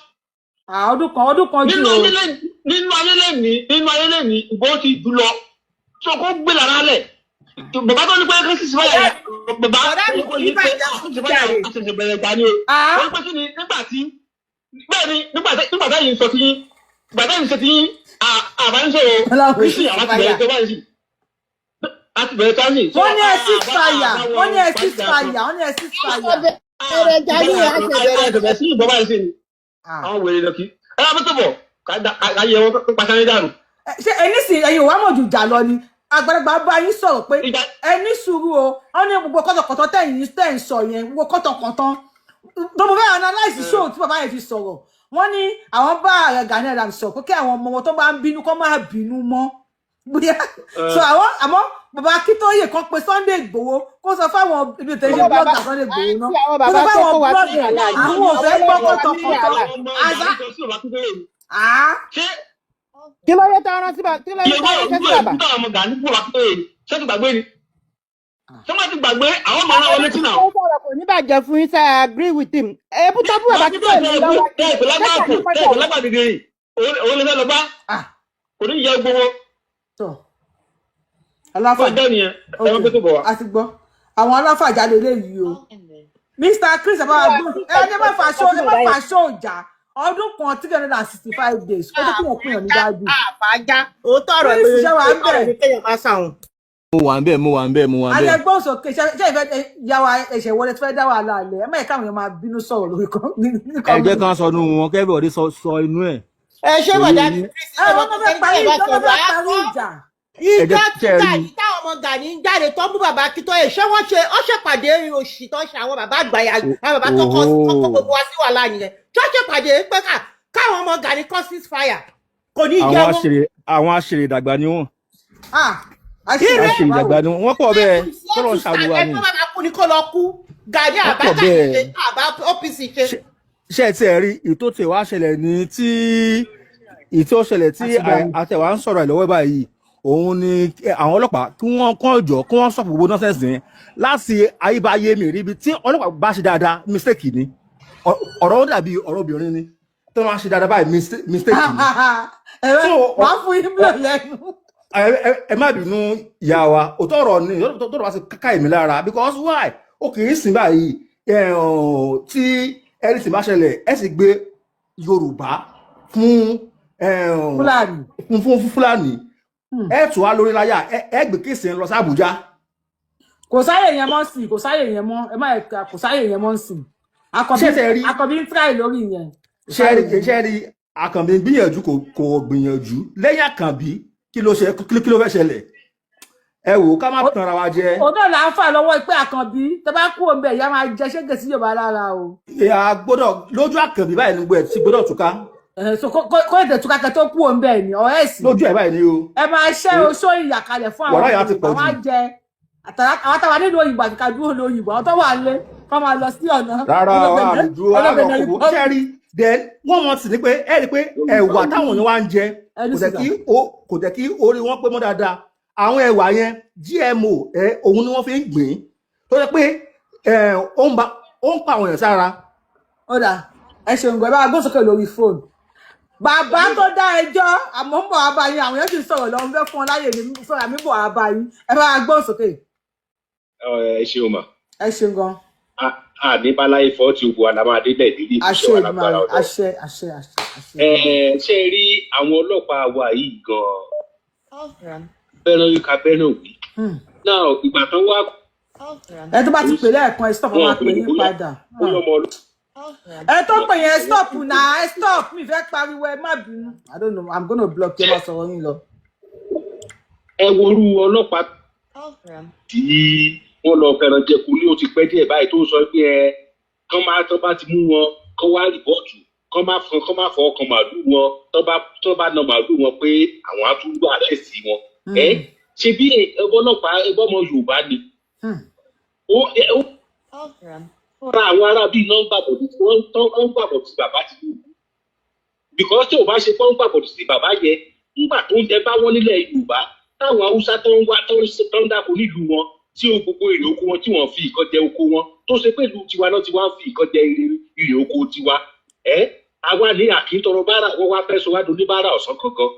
Ah, ọdún kan jù Nínú o. ayé lẹ́ni, nínú ayé lẹ́ni, ìbò ti jù lọ, so kó gbé lára lẹ̀. Bàbá tó ní pé kí sísè báyà, bàbá Bọ̀dá mi kò ní pé bàjẹ́ fún sísè báyà jàre. àṣẹṣẹ bẹ̀rẹ̀ gbà ni o. Ah. Wọ́n pẹ́ kí ni nígbà tí bẹ́ẹ̀ ni nígbà tí yìí ń sọ ti yín, nígbà tí yìí ń sọ ti yín, àbáníṣòro Ọlọ́run. nísìnyí àwọn ti bẹ̀rẹ̀ tó báyìí sí, a ti bẹ̀rẹ̀ tó báyìí sí. Wọ́n ní ẹ cease fire, wọ́n ní ẹ cease fire, wọ́n ní ẹ cease fire. Bẹ̀rẹ̀ jayé, àṣẹ bẹ̀rẹ̀. Àṣẹbẹ̀rẹ̀ sí ìbọn báyìí sí ni Ah. àwọn wèrè lọ kí ẹ bá tó bọ̀ ká yẹ wọn kó pàṣẹ dànù. Ṣé ẹni sì ẹ̀yin ò wá mọ̀ jù jà lọ ni? Àgbàlagbà bá yín sọ̀rọ̀ pé ẹ ní sùúrù o. Wọ́n ní gbogbo kọ́tọ̀kọ́tọ̀ tẹ̀yìn tẹ̀ ń sọ yẹn, gbogbo kọ́tọ̀kọ́tọ̀ tó mo fẹ́ analyse show tí bàbá yẹn fi sọ̀rọ̀, wọ́n ní àwọn bá ààrẹ Gani Adams sọ pé kí àwọn ọmọ wọn tó bá ń bínú kó máa bínú mọ́ bóyá. So àwọn, àmọ́ bàbá Akíntóyè kan pé Sunday Igboho kó sọ fáwọn ibi tẹ̀lé Àwọn bàbá blogger Sunday Igboho náà àti àwọn kó bàbá sọ tó fáwọn kó wa sí blogger wàhálà yìí. àwọn ò fẹ́ gbọ́ Àwọn ló kó wa sí kọ́tọ̀kọ́tọ̀ wàhálà. àzá. Ah. Ṣé Kí ló dé tán rán sí bàbá? Kí ló dé iye tán báwo ránṣẹ́ sí gbúdọ̀ bàbá? gbúdọ̀ ọmọ Gani kúrò Akíntóyè ni ṣé ti gbàgbé ni, ṣé wọ́n ti gbàgbé àwọn ọmọ náà wọlé sí náà. Ó sọ̀rọ̀, kò ní bàjẹ́ fún yín sẹ́, I agree with him. Èébú tó bú bàbá Akíntóyè ní lọ́wọ́. Tẹ́ẹ̀pẹ́ lágbàkù, tẹ́ẹ̀pẹ́ lágbàdìdì, òun lè fẹ́ lọ bá, Ah. kò ní yẹ gbogbo Tọ́ aláfà. Ó jẹ́ nìyẹn, ẹ wọ́n pé tó bọ̀ wá. A ti gbọ́ àwọn aláfàjà lélẹ́yìí o. Mr Chris abawa gbọ́, ẹ má fà ṣó, ẹ má fà ṣó ìjà. Ọdún kan, 365 days, ó tó kí wọ́n pín yàn ní dájú. Àfàájá òótọ́ ọ̀rọ̀ Chris, ló ṣé wàá ń òótọ́ ọ̀rọ̀ bẹ̀? ni kéèyàn máa ṣàwọn. Mo wà ń bẹ̀, mo wà ń bẹ̀, mo wà ń bẹ̀. Alẹ́gbọ́n sókè. Ṣe ìfẹ́ yàwá ẹ̀ṣẹ̀ wọlé tí fẹ́ dá wàhálà alẹ́, ẹ má yẹ káwọn èèyàn máa bínú sọ̀rọ̀ lórí kan ní Ẹ jẹ́ kán sọ inú wọn, kẹ́bí sọ sọ inú ẹ̀. Ẹ ṣé Kò bọ̀dá yé mi yín. Chris, Ẹ ẹ wọ́n mọ̀ fẹ́ pé parí ẹni tí ẹ bá wọ́n sọ̀rọ̀ fẹ́ á parí sọ. ìjà. Ẹ Ìjọ jẹ́ kẹ́ ẹ tíjà rí. yìí táwọn ọmọ Gani ń jáde tó ń bú bàbá Akíntóyè, ṣé wọ́n ṣe ó ṣèpàdé òṣì tó ń ṣe àwọn bàbá àgbàyà, àwọn bàbá tó kọ́ gbogbo wa sí wàhálà yẹn, tó ṣèpàdé pé káwọn ọmọ Gani kọ́ cease fire, kò ní jẹ́ Àwọn wọn. aṣèrè, àwọn aṣèrè ìdàgbà ni wọ́n. Ah, àṣírí Aṣèrè báwo? ìdàgbà ni wọ́n. Wọ́n pọ̀ bẹ́ẹ̀, kọ́lọ̀ ń ṣàlùwà Ẹ ni. tó bá máa kú ni kó lọ kú. Gani Wọ́n àbá pọ̀ Gani ṣe bẹ́ẹ̀. àbá OPC ṣe. Ṣé ẹ tiẹ̀ rí ìtò tí wàá ṣẹlẹ̀ ní tí ìtò ṣẹlẹ̀ tí Àti gbàgbé. àtẹ̀wá ń sọ̀rọ̀ ẹ̀ lọ́wọ́ báyìí, òun ni àwọn ọlọ́pàá kí wọ́n kàn jọ kí wọ́n sọ̀pọ̀ gbogbo nonsense yẹn láti ayébáyé mi ríbi tí ọlọ́pàá bá ṣe dáadáa, mistake ni. Ọ̀rọ̀ ó dàbí ọ̀rọ̀ obìnrin ni, tó máa ṣe dáadáa báyìí, mistake ni. Ẹ̀rọ So wàá fún yín bílọ̀ lẹ́nu. Ẹ má bínú ìyá wa, òótọ́ ọ̀rọ̀ ni òótọ́ ọ̀rọ̀ bá ti ká èmi lára, because why? Ó kì í sìn báyìí tí ẹni sì bá ṣẹlẹ̀, ẹ sì gbé Yorùbá fún Fúlàní. fún Fúlàní, ẹ tù wá lórí láyà, ẹ gbé case ń lọ sí Àbújá. Kò sáyè yẹn mọ́ sí, kò sáyè yẹn mọ́, ẹ má yẹ kò sáyè yẹn mọ́ sí. Akọbí Ṣé ẹ rí? Akọbí ń tíráì lórí yẹn. Kò Ṣe sáyè rí? yẹn mọ́. Ṣe rí, Àkànbí gbìyànjú, kò gbìyànjú. Lẹ́yìn Àkànbí, kí ló ṣe? Kí ló fẹ́ ṣẹlẹ̀? Ẹ wò ó, ká má tanra wa jẹ. Òun náà là ń fà lọ́wọ́ pé Àkànbí tó bá kú òun bẹ̀, ìyá máa jẹ ṣégè sí Yorùbá lára o. A gbọ́dọ̀ lójú Àkànbí báyìí ní gbogbo ẹ̀ ti gbọ́dọ̀ túká. So kó ètò ìtúká kẹ tó kú òun bẹ̀ ni ọ̀rẹ́ ẹ̀sìn. Lójú ẹ̀ báyìí ni o. Ẹ máa ṣẹ́ oṣó ìyà kalẹ̀ fún àwọn Wàhálà yà ti Yorùbá pọ̀ wọn á jù. jẹ àwọn táwa nílùú òyìnbó àti ká dúró lóyìnbó, àwọn tó wà lé kọ́ máa lọ sí ọ̀nà Rárá o, ọ̀nà àmì dúró ọ̀nà àrò Benin kò ṣe Republic. rí. Then wọ́n mọ̀ sí ni pé ẹ rí i pé ẹ̀wà táwọn èèyàn wá ń jẹ Ẹni kò jẹ́ sùdà. kí ó kò jẹ́ kí orí wọn pé mọ́ dáadáa. Àwọn ẹ̀wà yẹn, GMO ẹ òun ni wọ́n fi ń gbìn, tó jẹ́ pé ẹ ó ń pa àwọn èèyàn sára. Ó dà, ẹ ṣeun gbọ́, ẹ bá wa gbóhùn sókè lórí fóònù. Bàbá tó dá ẹjọ́, àmọ́ ń bọ̀ wá bá yín, àwọn èèyàn sì ń sọ̀rọ̀ lọ́wọ́, ń fẹ́ fún ọ láyè ní fúnra mi bọ̀ wá bá yín. Ẹ bá wa gbóhùn sókè. Ẹ ṣeun mà. Ẹ ṣeun gan. A ní báláyé fọ́ọ̀tì ogun alámáadé lẹ́ẹ̀dílé Àṣẹ ìṣẹ́ wa lágbára Èdùmàrè. Ọlọ́run. Àṣẹ, àṣẹ, àṣẹ, àṣẹ. Ẹ ṣe rí àwọn ọlọ́pàá wa yìí gan-an fẹ́ràn wí ká fẹ́ràn wí. Náà ìgbà tán wá Ẹ tó bá ti pè lẹ́ẹ̀kan, ẹ stop, wọn máa pè ò yín bóyá padà. bóyá ọmọ ọlọ́ Ẹ tó pè yẹn, stop na, ẹ stop, mi fẹ́ pariwo, ẹ má bínú. I don't know, I'm gonna block you. Ẹ má sọ̀rọ̀ yín lọ. Ẹ worú ọlọ́pàá tí wọ́n lọ fẹ́ràn jẹku ní, ó ti pẹ́ díẹ̀ báyìí, tó ń sọ pé ẹ kán máa tán bá ti mú wọn, kán wá report, kán má fọ, kán má fọ ọkàn màálù wọn, tán bá na màálù wọn pé àwọn á tún gbà rẹ̀ sí wọn. Ẹ ṣe bí ẹgbẹ́ ọlọ́pàá, ẹgbẹ́ ọmọ Yorùbá ni. Ó ra àwọn ará bíi náà ń gbàgbọ́ tí wọ́n ń gbàgbọ́ tí bàbá Tinubu, because tí ò bá ṣe pọ́n ń gbàgbọ́ sí bàbá yẹn, ńgbà tó ń jẹ bá wọn nílẹ̀ Yorùbá, táwọn Haúsá tó ń wá, tó ń dáko nílùú wọn, tí ó gbogbo èrè oko wọn, tí wọ́n fi nǹkan jẹ oko wọn, tó ṣe pé ìlú tiwa náà ti wá ń fi nǹkan jẹ èrè oko tiwa. Ẹ àwa ní àkíntọrọ bára, wọn wá fẹ́ sọ wá di oníbàárà ọ̀sán kankan.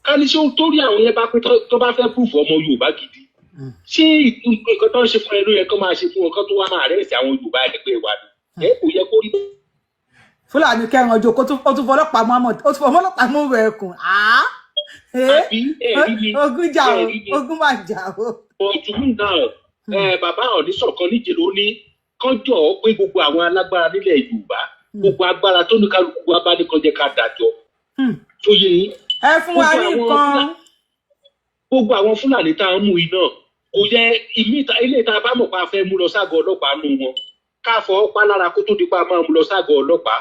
Ká ní ṣé ó torí àwọn yẹn bá pé tó bá fẹ́ prove ọmọ Yorùbá gidi, ṣé nǹkan tó ń ṣe fún ẹ ló yẹ kó máa ṣe fún wọn, kó tó wá máa arrest àwọn Yorùbá ẹgbẹ́ wa ni? Ẹ kò yẹ kó rí. Fúlàní kẹrin ọjọ́ kó tún, ó tún fọlọ́pàá mú àmọ́ ó tún fọlọ́pàá mú rẹ̀ ẹkùn. Àbí ẹ̀rí ni? Ogun jà o. Ẹ̀rí ni. Ogun máa jà o. Ọ̀tún náà ẹ, bàbá Ọ̀ní sọ̀kan níjẹ̀ ló ní kánjọ́ pé gbogbo àwọn alágbára nílẹ̀ Yorùbá, gbogbo agbára tó ní kálukú wa bá ní kan jẹ́ ká dájọ́ tó yé yín. Ẹ fún wa ní Gbogbo àwọn nǹkan. Gbogbo àwọn Fúlàní tá a ń mú iná kò yẹ ilé ìta bá mọ̀ pé a fẹ́ mú lọ ságọ́ ọlọ́pàá nù wọn, ká fọwọ́ pa lára kó tó di pa máa mú lọ ságọ́ ọlọ́pàá,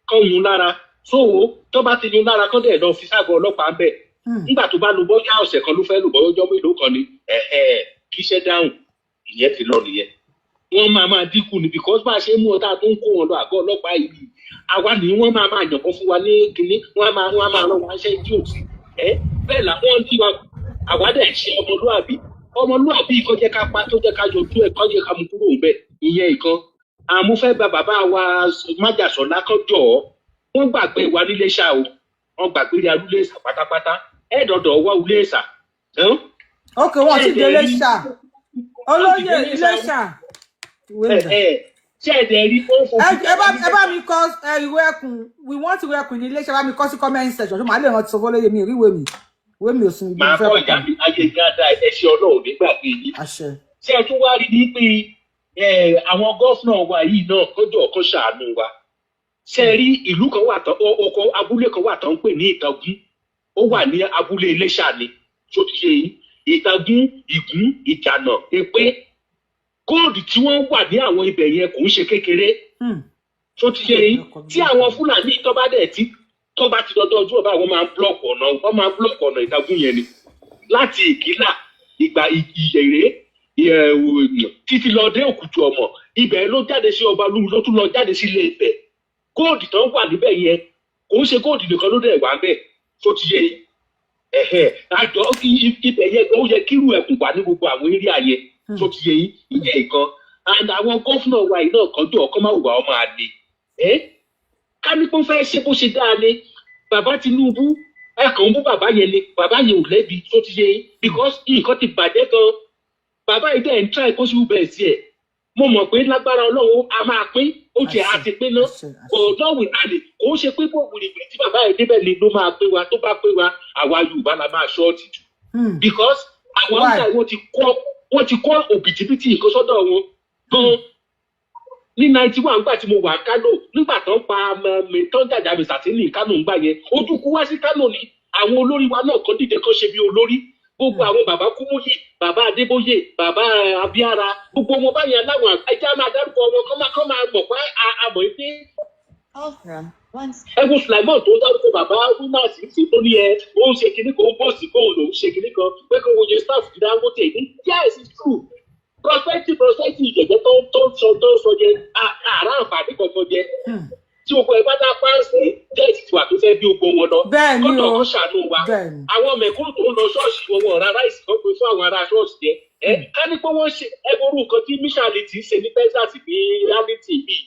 kán yún lára sówó. Tó bá ti yún lára, kán dẹ̀ lọ fi ságọ́ ọlọ́pàá ń bẹ̀. Nígbà tó bá lo bọ́yá ọ̀sẹ̀ kan ló fẹ́ lò, bọ́yá ọjọ́ mélòó kan ni, ẹ̀ẹ́ kí iṣẹ́ dáhùn, ìyẹn ti lọ nìyẹn. Wọ́n máa máa dínkù ni, because bá a ṣe ń mú ọ̀tá tó ń kó wọn lọ àgọ́ ọlọ́pàá yìí, àwa ni wọ́n máa máa yànbọn fún wa ní kinní, wọ́n á máa rán wa ṣẹ́ tí ò sí. Ẹ bẹ́ẹ̀ làwọn ń tí wa, àwa dẹ̀ ṣe ọmọlúàbí. Ọmọlúàbí kó jẹ́ ká pa, tó jẹ́ ká yọjú ẹ̀, kó jẹ́ ká mú kúrò ńbẹ̀. Ìyẹn ìkan àmúfẹ́ gba bàbá wa májàsọ́lá kọjọ́. Wọ́n gbàgbé wa nílé ṣá o, wọ́n gbàgbé ní alúlé ṣà pátápátá, ẹ̀ dọ̀dọ̀ wá ulé ṣà. Ok, wọn ti délé ṣá, olóyè Iléṣà, ìwé mi dà. Ṣé ẹ̀dẹ̀ rí ó fojú. Ẹ bá mi kọ ẹ, ìwé ẹkùn, we want ìwé ẹkùn ní Iléṣà. Bá mi kọ sí comment section, ṣé màá lè rántí sọ fọlọ́yẹ mi ìríwé mi, ìwé mi ò sùn ibi Màá mo fẹ́ kọ́ kọ. ìyá mi ayé gádà, ẹ ṣe, Ọlọ́run nígbàgbé yín. Àṣẹ. Ṣé ẹ tún wá rí ní pé àwọn governor wa yìí náà kọjọ kan ṣàánú wa. Ṣé ẹ rí ìlú kan wà tán, ọkọ abúlé kan wà tán ń pè ní Ìtàgún, ó wà ní abúlé Iléṣà ni, tó ti ṣe yín. Ìtàgún, Ìgún, Ìjànà, Èpè, gold tí wọ́n wà ní àwọn ibẹ̀ yẹn kò ń ṣe kékeré. Tó ti ṣe yín, tí àwọn Fúlàní tó bá dẹ̀ tí tó bá ti dọdọ ojú ọba, àwọn máa ń block ọ̀nà, wọ́n máa ń block ọ̀nà Ìtàgún yẹn ni, láti Ìkìlà, ìgbà Ìyèrè títí lọ dé Òkùtù Ọmọ. Ibẹ̀ ló jáde sí ọba lúru, ló tún lọ jáde sí ilé Ifẹ̀. Gold tó ń wà níbẹ̀ yẹn kò ń ṣe gold nìkan ló dẹ̀ wà ń bẹ̀. Tó ti yé ẹ̀hẹ̀, àjọ ibẹ̀ yẹn, ó yẹ kírú ẹkùn wà ní gbogbo àwọn area yẹn. Tó ti yé yín, ìyẹn ìkan. And àwọn governor wa yìí náà kọjú ọkọ máa wà ọmọ àlè ẹ. Ká ní kó fẹ́ ṣe bó ṣe dáa ni bàbá Tinubu, ẹ kàn ń bú bàbá yẹn ni, bàbá yẹn ò lẹ́bi. Tó ti yé yín, because nǹkan ti bàjẹ́ gan, bàbá yìí dẹ̀ ń try possible best ẹ̀. Mo mọ̀ pé lágbára Ọlọ́run, a máa pín, ó jẹ́ a ti pín ná. Kò lọ́wọ́ ìtàlẹ̀, kò ń ṣe pé bó wìrìwìrì tí bàbá yìí débẹ̀ ni ló máa pín wa. Tó bá pín wa, àwa Yorùbá la máa short jù, because àwọn Why? Haúsá yìí, wọ́n ti kọ́ òbítíbitì nǹkan sọ́dọ̀ wọn gan ní 91. Nígbà tí mo wà Kánò, nígbà tó ń pa mi tó ń jàjà mi sàtínì Kánò ńgbà yẹn, ojú kú wá sí Kánò ni. Àwọn olórí wa náà kan dìde kan ṣe bí olórí. Gbogbo àwọn bàbá Kúmúyì, bàbá Adébóyè, bàbá Abíára, gbogbo wọn báyẹn láwọn ẹja máa dárúkọ wọn, kọ́ máa mọ̀ pé a mọ̀ pé ẹ wo Sulaiman tó ń dárúkọ bàbá Winners sí, tó ní ẹ ó ń ṣe kinní kan, ó ń bọ̀ sí kóun lòún ṣe kinní kan pé kó wòye staff ti Dangote ní. Yes, it's true. Prosperity, prosperity ìjẹ̀jẹ̀ tó ń sọ yẹn, àrà àǹfààní kankan jẹ tí gbogbo ẹ bá dá páàsì jẹ́ ìtìtìwà tó fẹ́ bí ogbó wọn lọ. Bẹ́ẹ̀ ni Kọ́ńtà o. kan ṣàánú wa. Bẹ́ẹ̀ ni. Àwọn mẹ̀kúnnù tó ń lọ ṣọ́ọ̀ṣì wọn, wọn ra rice kan pé fún àwọn ará ṣọ́ọ̀ṣì yẹn. Ẹ ká ní pé wọ́n ṣe ẹgbẹ́rún nǹkan tí mísàlì ti ṣe ní Texas ní reality bíi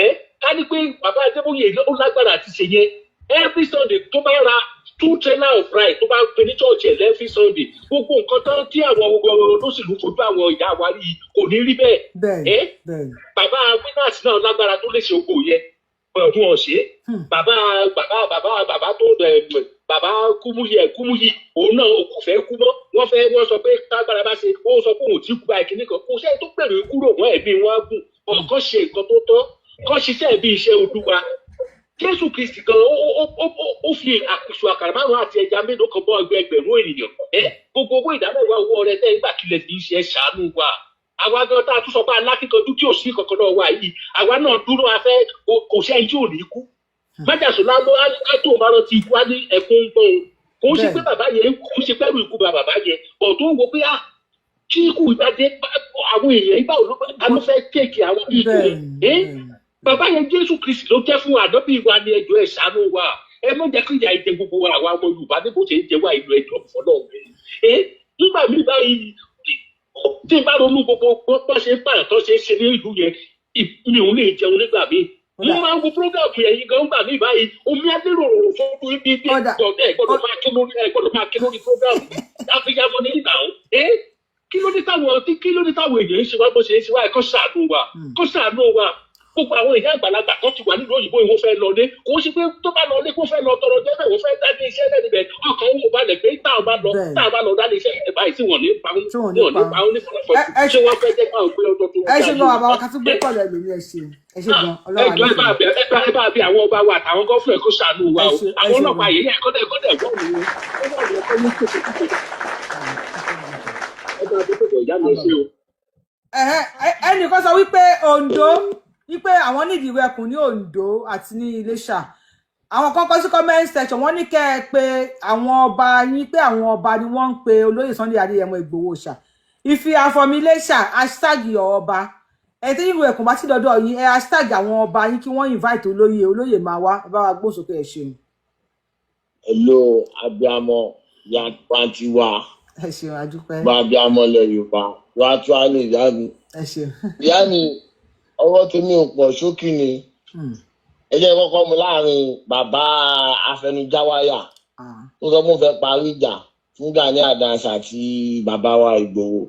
ẹ, ká ní pé bàbá Adébóyè ó lágbára àti ṣe yẹn. Every Sunday, tó bá ra two trailer of rice, tó bá pe ní church ẹ̀ every Sunday, gbogbo nǹkan tán tí àwọn olóṣèlú fojú àwọn ìyá wa rí kò ní rí bẹ́ẹ̀. Bẹ́ẹ̀ ni. Ẹ Bẹ́ẹ̀ ni. bàbá Winners náà lágbára tó lè ṣe oko yẹn, ọ̀hún ọ̀ṣẹ́. Bàbá bàbá bàbá bàbá tó ẹ Bàbá Kúmúyì ẹ, Kúmúyì òun náà kò fẹ́ kú mọ́. Wọ́n fẹ́, wọ́n sọ pé tágbára bá ṣe, ó sọ pé òun ò tí kú báyìí. Kìíní kan, kò sẹ́ni tó gbèrò ikú rò wọ́n. Ẹ̀mí wọn á gùn, ọ̀kan ṣe nǹkan tó tọ́, kọ́ ṣiṣẹ́ bí iṣẹ́ Olúwa. Jésù Kristi gan, ó fi àkùsù àkàrà márùn àti ẹja mélòó kan bọ́ ẹgbẹ̀rún ènìyàn. Ẹ gbogbo owó ìdámẹ́wàá, owó ọrẹ tẹ́ ìgbà kílẹ̀ fi ń ṣe, ẹ ṣàánú wa. Àwa gan tá a tún sọ pé alákìkanjú tí ò sí kankan náà wà yìí, àwa náà dúró afẹ́. Kò sẹ́ni tí ò ní kú. Májàsọ́lá ló á tó bá rántí ikú, á ní ẹkún ń gbọ́n o. Kò ń ṣe pé bàbá yẹn, kò ń ṣe pẹ́rù ikú bá bàbá yẹn bọ̀ tó ń wo pé ah, tí ikú ìbá dé, àwọn èèyàn ìgbà wo ló fẹ́ kéèkì àwọn bíi tòun? Bàbá yẹn, Jésù Kristi ló jẹ́ fún ànábì wa ní. Ẹjọ́, ẹ ṣàánú wa. Ẹ má jẹ́ kí ìyà ìjẹ gbogbo wa, àwa ọmọ Yorùbá, ní bó ṣe ń jẹ wá ìlú. Ẹjọ́ fọlọ́ ẹ. Nígbà míì báyìí, tí n bá ronú gbogbo bó ṣe ń pààyàn, tó ṣe ń ṣe ní ìlú yẹn, mi ò lè jẹun nígbà míì. Mo máa ń wo program yẹn yìí gan gbà mí báyìí, omi adéró fún ibi bí ẹ gbọ́dọ̀ máa ké lórí, ẹ gbọ́dọ̀ máa ké lórí program àfihàn ní ìgbà ó. Kí ló dé táwọn èèyàn ń ṣe wá bó ṣe ń ṣe wá? Ẹ kó ṣàánú wa, kó ṣàánú wa. Gbogbo àwọn ìyá àgbàlagbà kan ti wà nílùú òyìnbó, ìwọ fẹ́ lọlé. Kò ń ṣe pé tó bá lọlé kó fẹ́ lọ tọrọ jẹ́ bẹ́ẹ̀, wọ́n fẹ́ dá ní iṣẹ́ lẹ́nu bẹ́ẹ̀. Ọkàn wọn ò balẹ̀ pé tá a bá lọ dá ní iṣẹ́ ẹ̀ báyìí, tí wọ́n ní pa wọ́n ní pa wọ́n ní fọlọ́fọ́. Ṣé wọ́n fẹ́ jẹ́ káwọn gbé ọdún tó Ẹ ṣe gan, bàbá wa. Ká tún gbé pọ̀lọ̀ ẹlòmí. Ẹ ṣe, ẹ ṣe gan. Ọlọ́run. Ẹjọ́, ẹ bá bẹ àwọn ọba wa àtàwọn governor kó ṣàánú wa o. Àwọn ọlọ́pàá yìí, ẹ̀kọ́dẹ̀ ẹ̀kọ́dẹ̀ wọ́n ní wọ́n ní ẹ̀kọ́ ní kòtò kòtò. Ẹ bá bẹ tó ìyá mi ṣe o. Ẹnìkan sọ wípé Ondo, wípé àwọn nídìí ìwé ẹkùn ní Ondo àti ní Iléṣà. Àwọn kan kọ sí comment section, wọ́n ní kẹ́ ẹ pé àwọn ọba yín, pé àwọn ọba ni wọ́n ń pe olóyè Sunday Adéyẹmọ Ìgbòho ṣà. If you are from Iléṣà, hashtag your ọba. Ẹ tí ìwé ẹkùn bá sí dọdọ yín, ẹ hashtag àwọn ọba yín kí wọ́n invite olóyè. Olóyè máa wá. Ẹ bá wa gbóhùn sókè. Ẹ ṣeun. Hello, abiamọ ya tiwa. Ẹ ṣeun, adúpẹ́. Gba abiamọ lẹ Yorùbá wàá tún á lè ìyá mi. Ẹ ṣeun. Ìyá mi, ọwọ́ tèmi ò pọ̀, ṣókí ni. Ẹ jẹ́ kọ́kọ́ mu láàrin bàbá afẹnujáwáyà tó sọ pé ó fẹ́ parí ìjà fún Gani Adams àti bàbá wa Ìgbòho.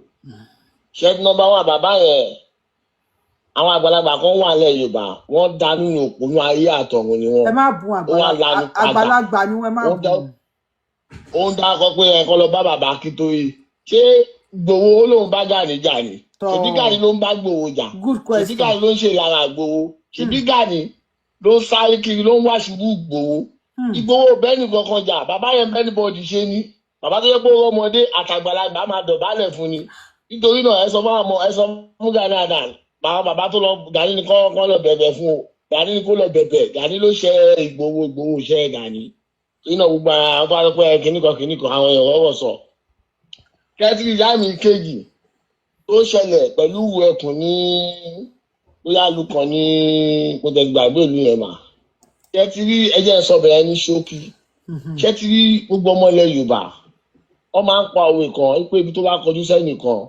Ṣé number one, bàbá yẹn, àwọn àgbàlagbà kan wà lẹ̀ Yorùbá, wọ́n dá nínú òpónú ayé àtọ̀run ni wọ́n. Ẹ má bùn. Ó wá lanu padà. Àgbàlagbà ni wọ́n, ẹ má Ó bùn. Ó ń dákọ pé ẹ kọ́ lọ bá bàbá Akíntóyè. Ṣé Gbòho ó lóun bá Gani jà ni? Ṣèbí Gani ló ń bá Gbòho jà? Good Ṣèbí question. Gani ló ń ṣe ìlara Gbòho? Ṣèbí Gani ló ń sáré kiri, ló ń wá ṣubú Ìgbòho? Ìgbòho bẹ́ẹ̀ nìkan kan jà. Bàbá yẹn bẹ́ẹ̀ ní bọ́ọ̀dì ṣe ni bàbá tó yẹ pé ọmọdé àtàgbàlagbà máa dọ̀bálẹ̀ fún ni. Nítorí náà, ẹ sọ fún àwọn, ẹ sọ fún Gani Adams, bàbá bàbá tó lọ, Gani ni kọ́ lọ bẹ̀bẹ̀ fún o. Gani ni kó lọ bẹ̀bẹ̀. Gani ló ṣe Ìgbòho, Ìgbòho ṣe Gani. Torí náà, gbogbo àwọn tó wá sọ pé kìnnìkan kìnnìkan, àwọn èèyàn rọrọ sọ kẹ́tì. Ìyá mi kejì tó ṣẹlẹ̀ pẹ̀lú ẹkùn ní bóyá lukàn ní, mo tẹ̀ gbàgbé ìlú yẹn mà. Kẹ́tì rí, ẹjẹ́ sọ bẹ̀rẹ̀ ní ṣókí. Ṣé ti rí, gbogbo ọmọ ilẹ̀ Yorùbá, wọ́n máa ń pa òwe kan pé ibi tó bá kọjú sẹ́nìkan,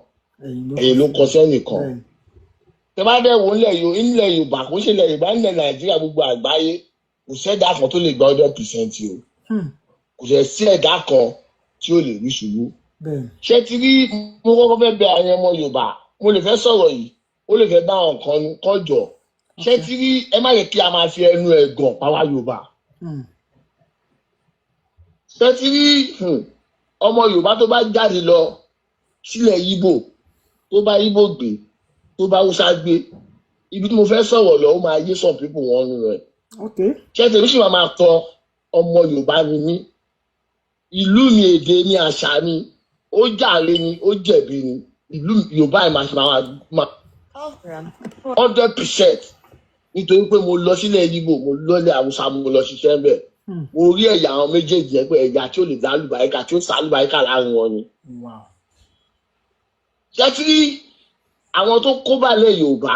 ẹ̀yìn ló kọ sẹ́nìkan. Tẹ bá dẹ̀ wò nílẹ̀ Yorùbá, kò ń ṣe ilẹ̀ Yorùbá, nílẹ̀ Nàìjíríà, gbogbo àgbáyé, kò sẹ́dá kan tó lè gba 100% o. Kò sẹ́ sí ẹ̀dá kan tí ó lè rí ṣubú. Ṣé ti rí, mo kọ́kọ́ fẹ́ bẹ àwọn ọmọ Yorùbá, mo lè fẹ́ sọ̀rọ̀ yìí, ó lè fẹ́ bá àwọn kan nu kọjọ. Ṣé ti rí, ẹ má yẹ kí a máa fi ẹnu ẹ̀gàn pa wá Yorùbá. Ṣé ti rí, ọmọ Yorùbá tó bá jáde lọ sílẹ̀ Yíbò, tó bá Yíbò gbé, tó bá Haúsá gbé, ibi tí mo fẹ́ sọ̀rọ̀ lọ, ó máa yé some people wọn nínú ẹ̀. Ṣé tèmi sì máa tọ ọmọ Yorùbá ni mí, ìlú mi, èdè mi, àṣà mi, ó jàre ni, ó jẹ̀bi ni, ìlú Yorùbá yìí máa ṣe máa 100%, nítorí pé mo lọ sílẹ̀ Yíbò, mo lọ́lẹ̀ Haúsá, mo lọ ṣiṣẹ́ ń bẹ̀. Mo rí ẹ̀yà àwọn méjèèjì yẹn pé ẹ̀yà tí ó lè dá lùbáríkà, tí ó sá lùbáríkà láàrin wọn ni. Ṣé tí àwọn tó kó balẹ̀ Yorùbá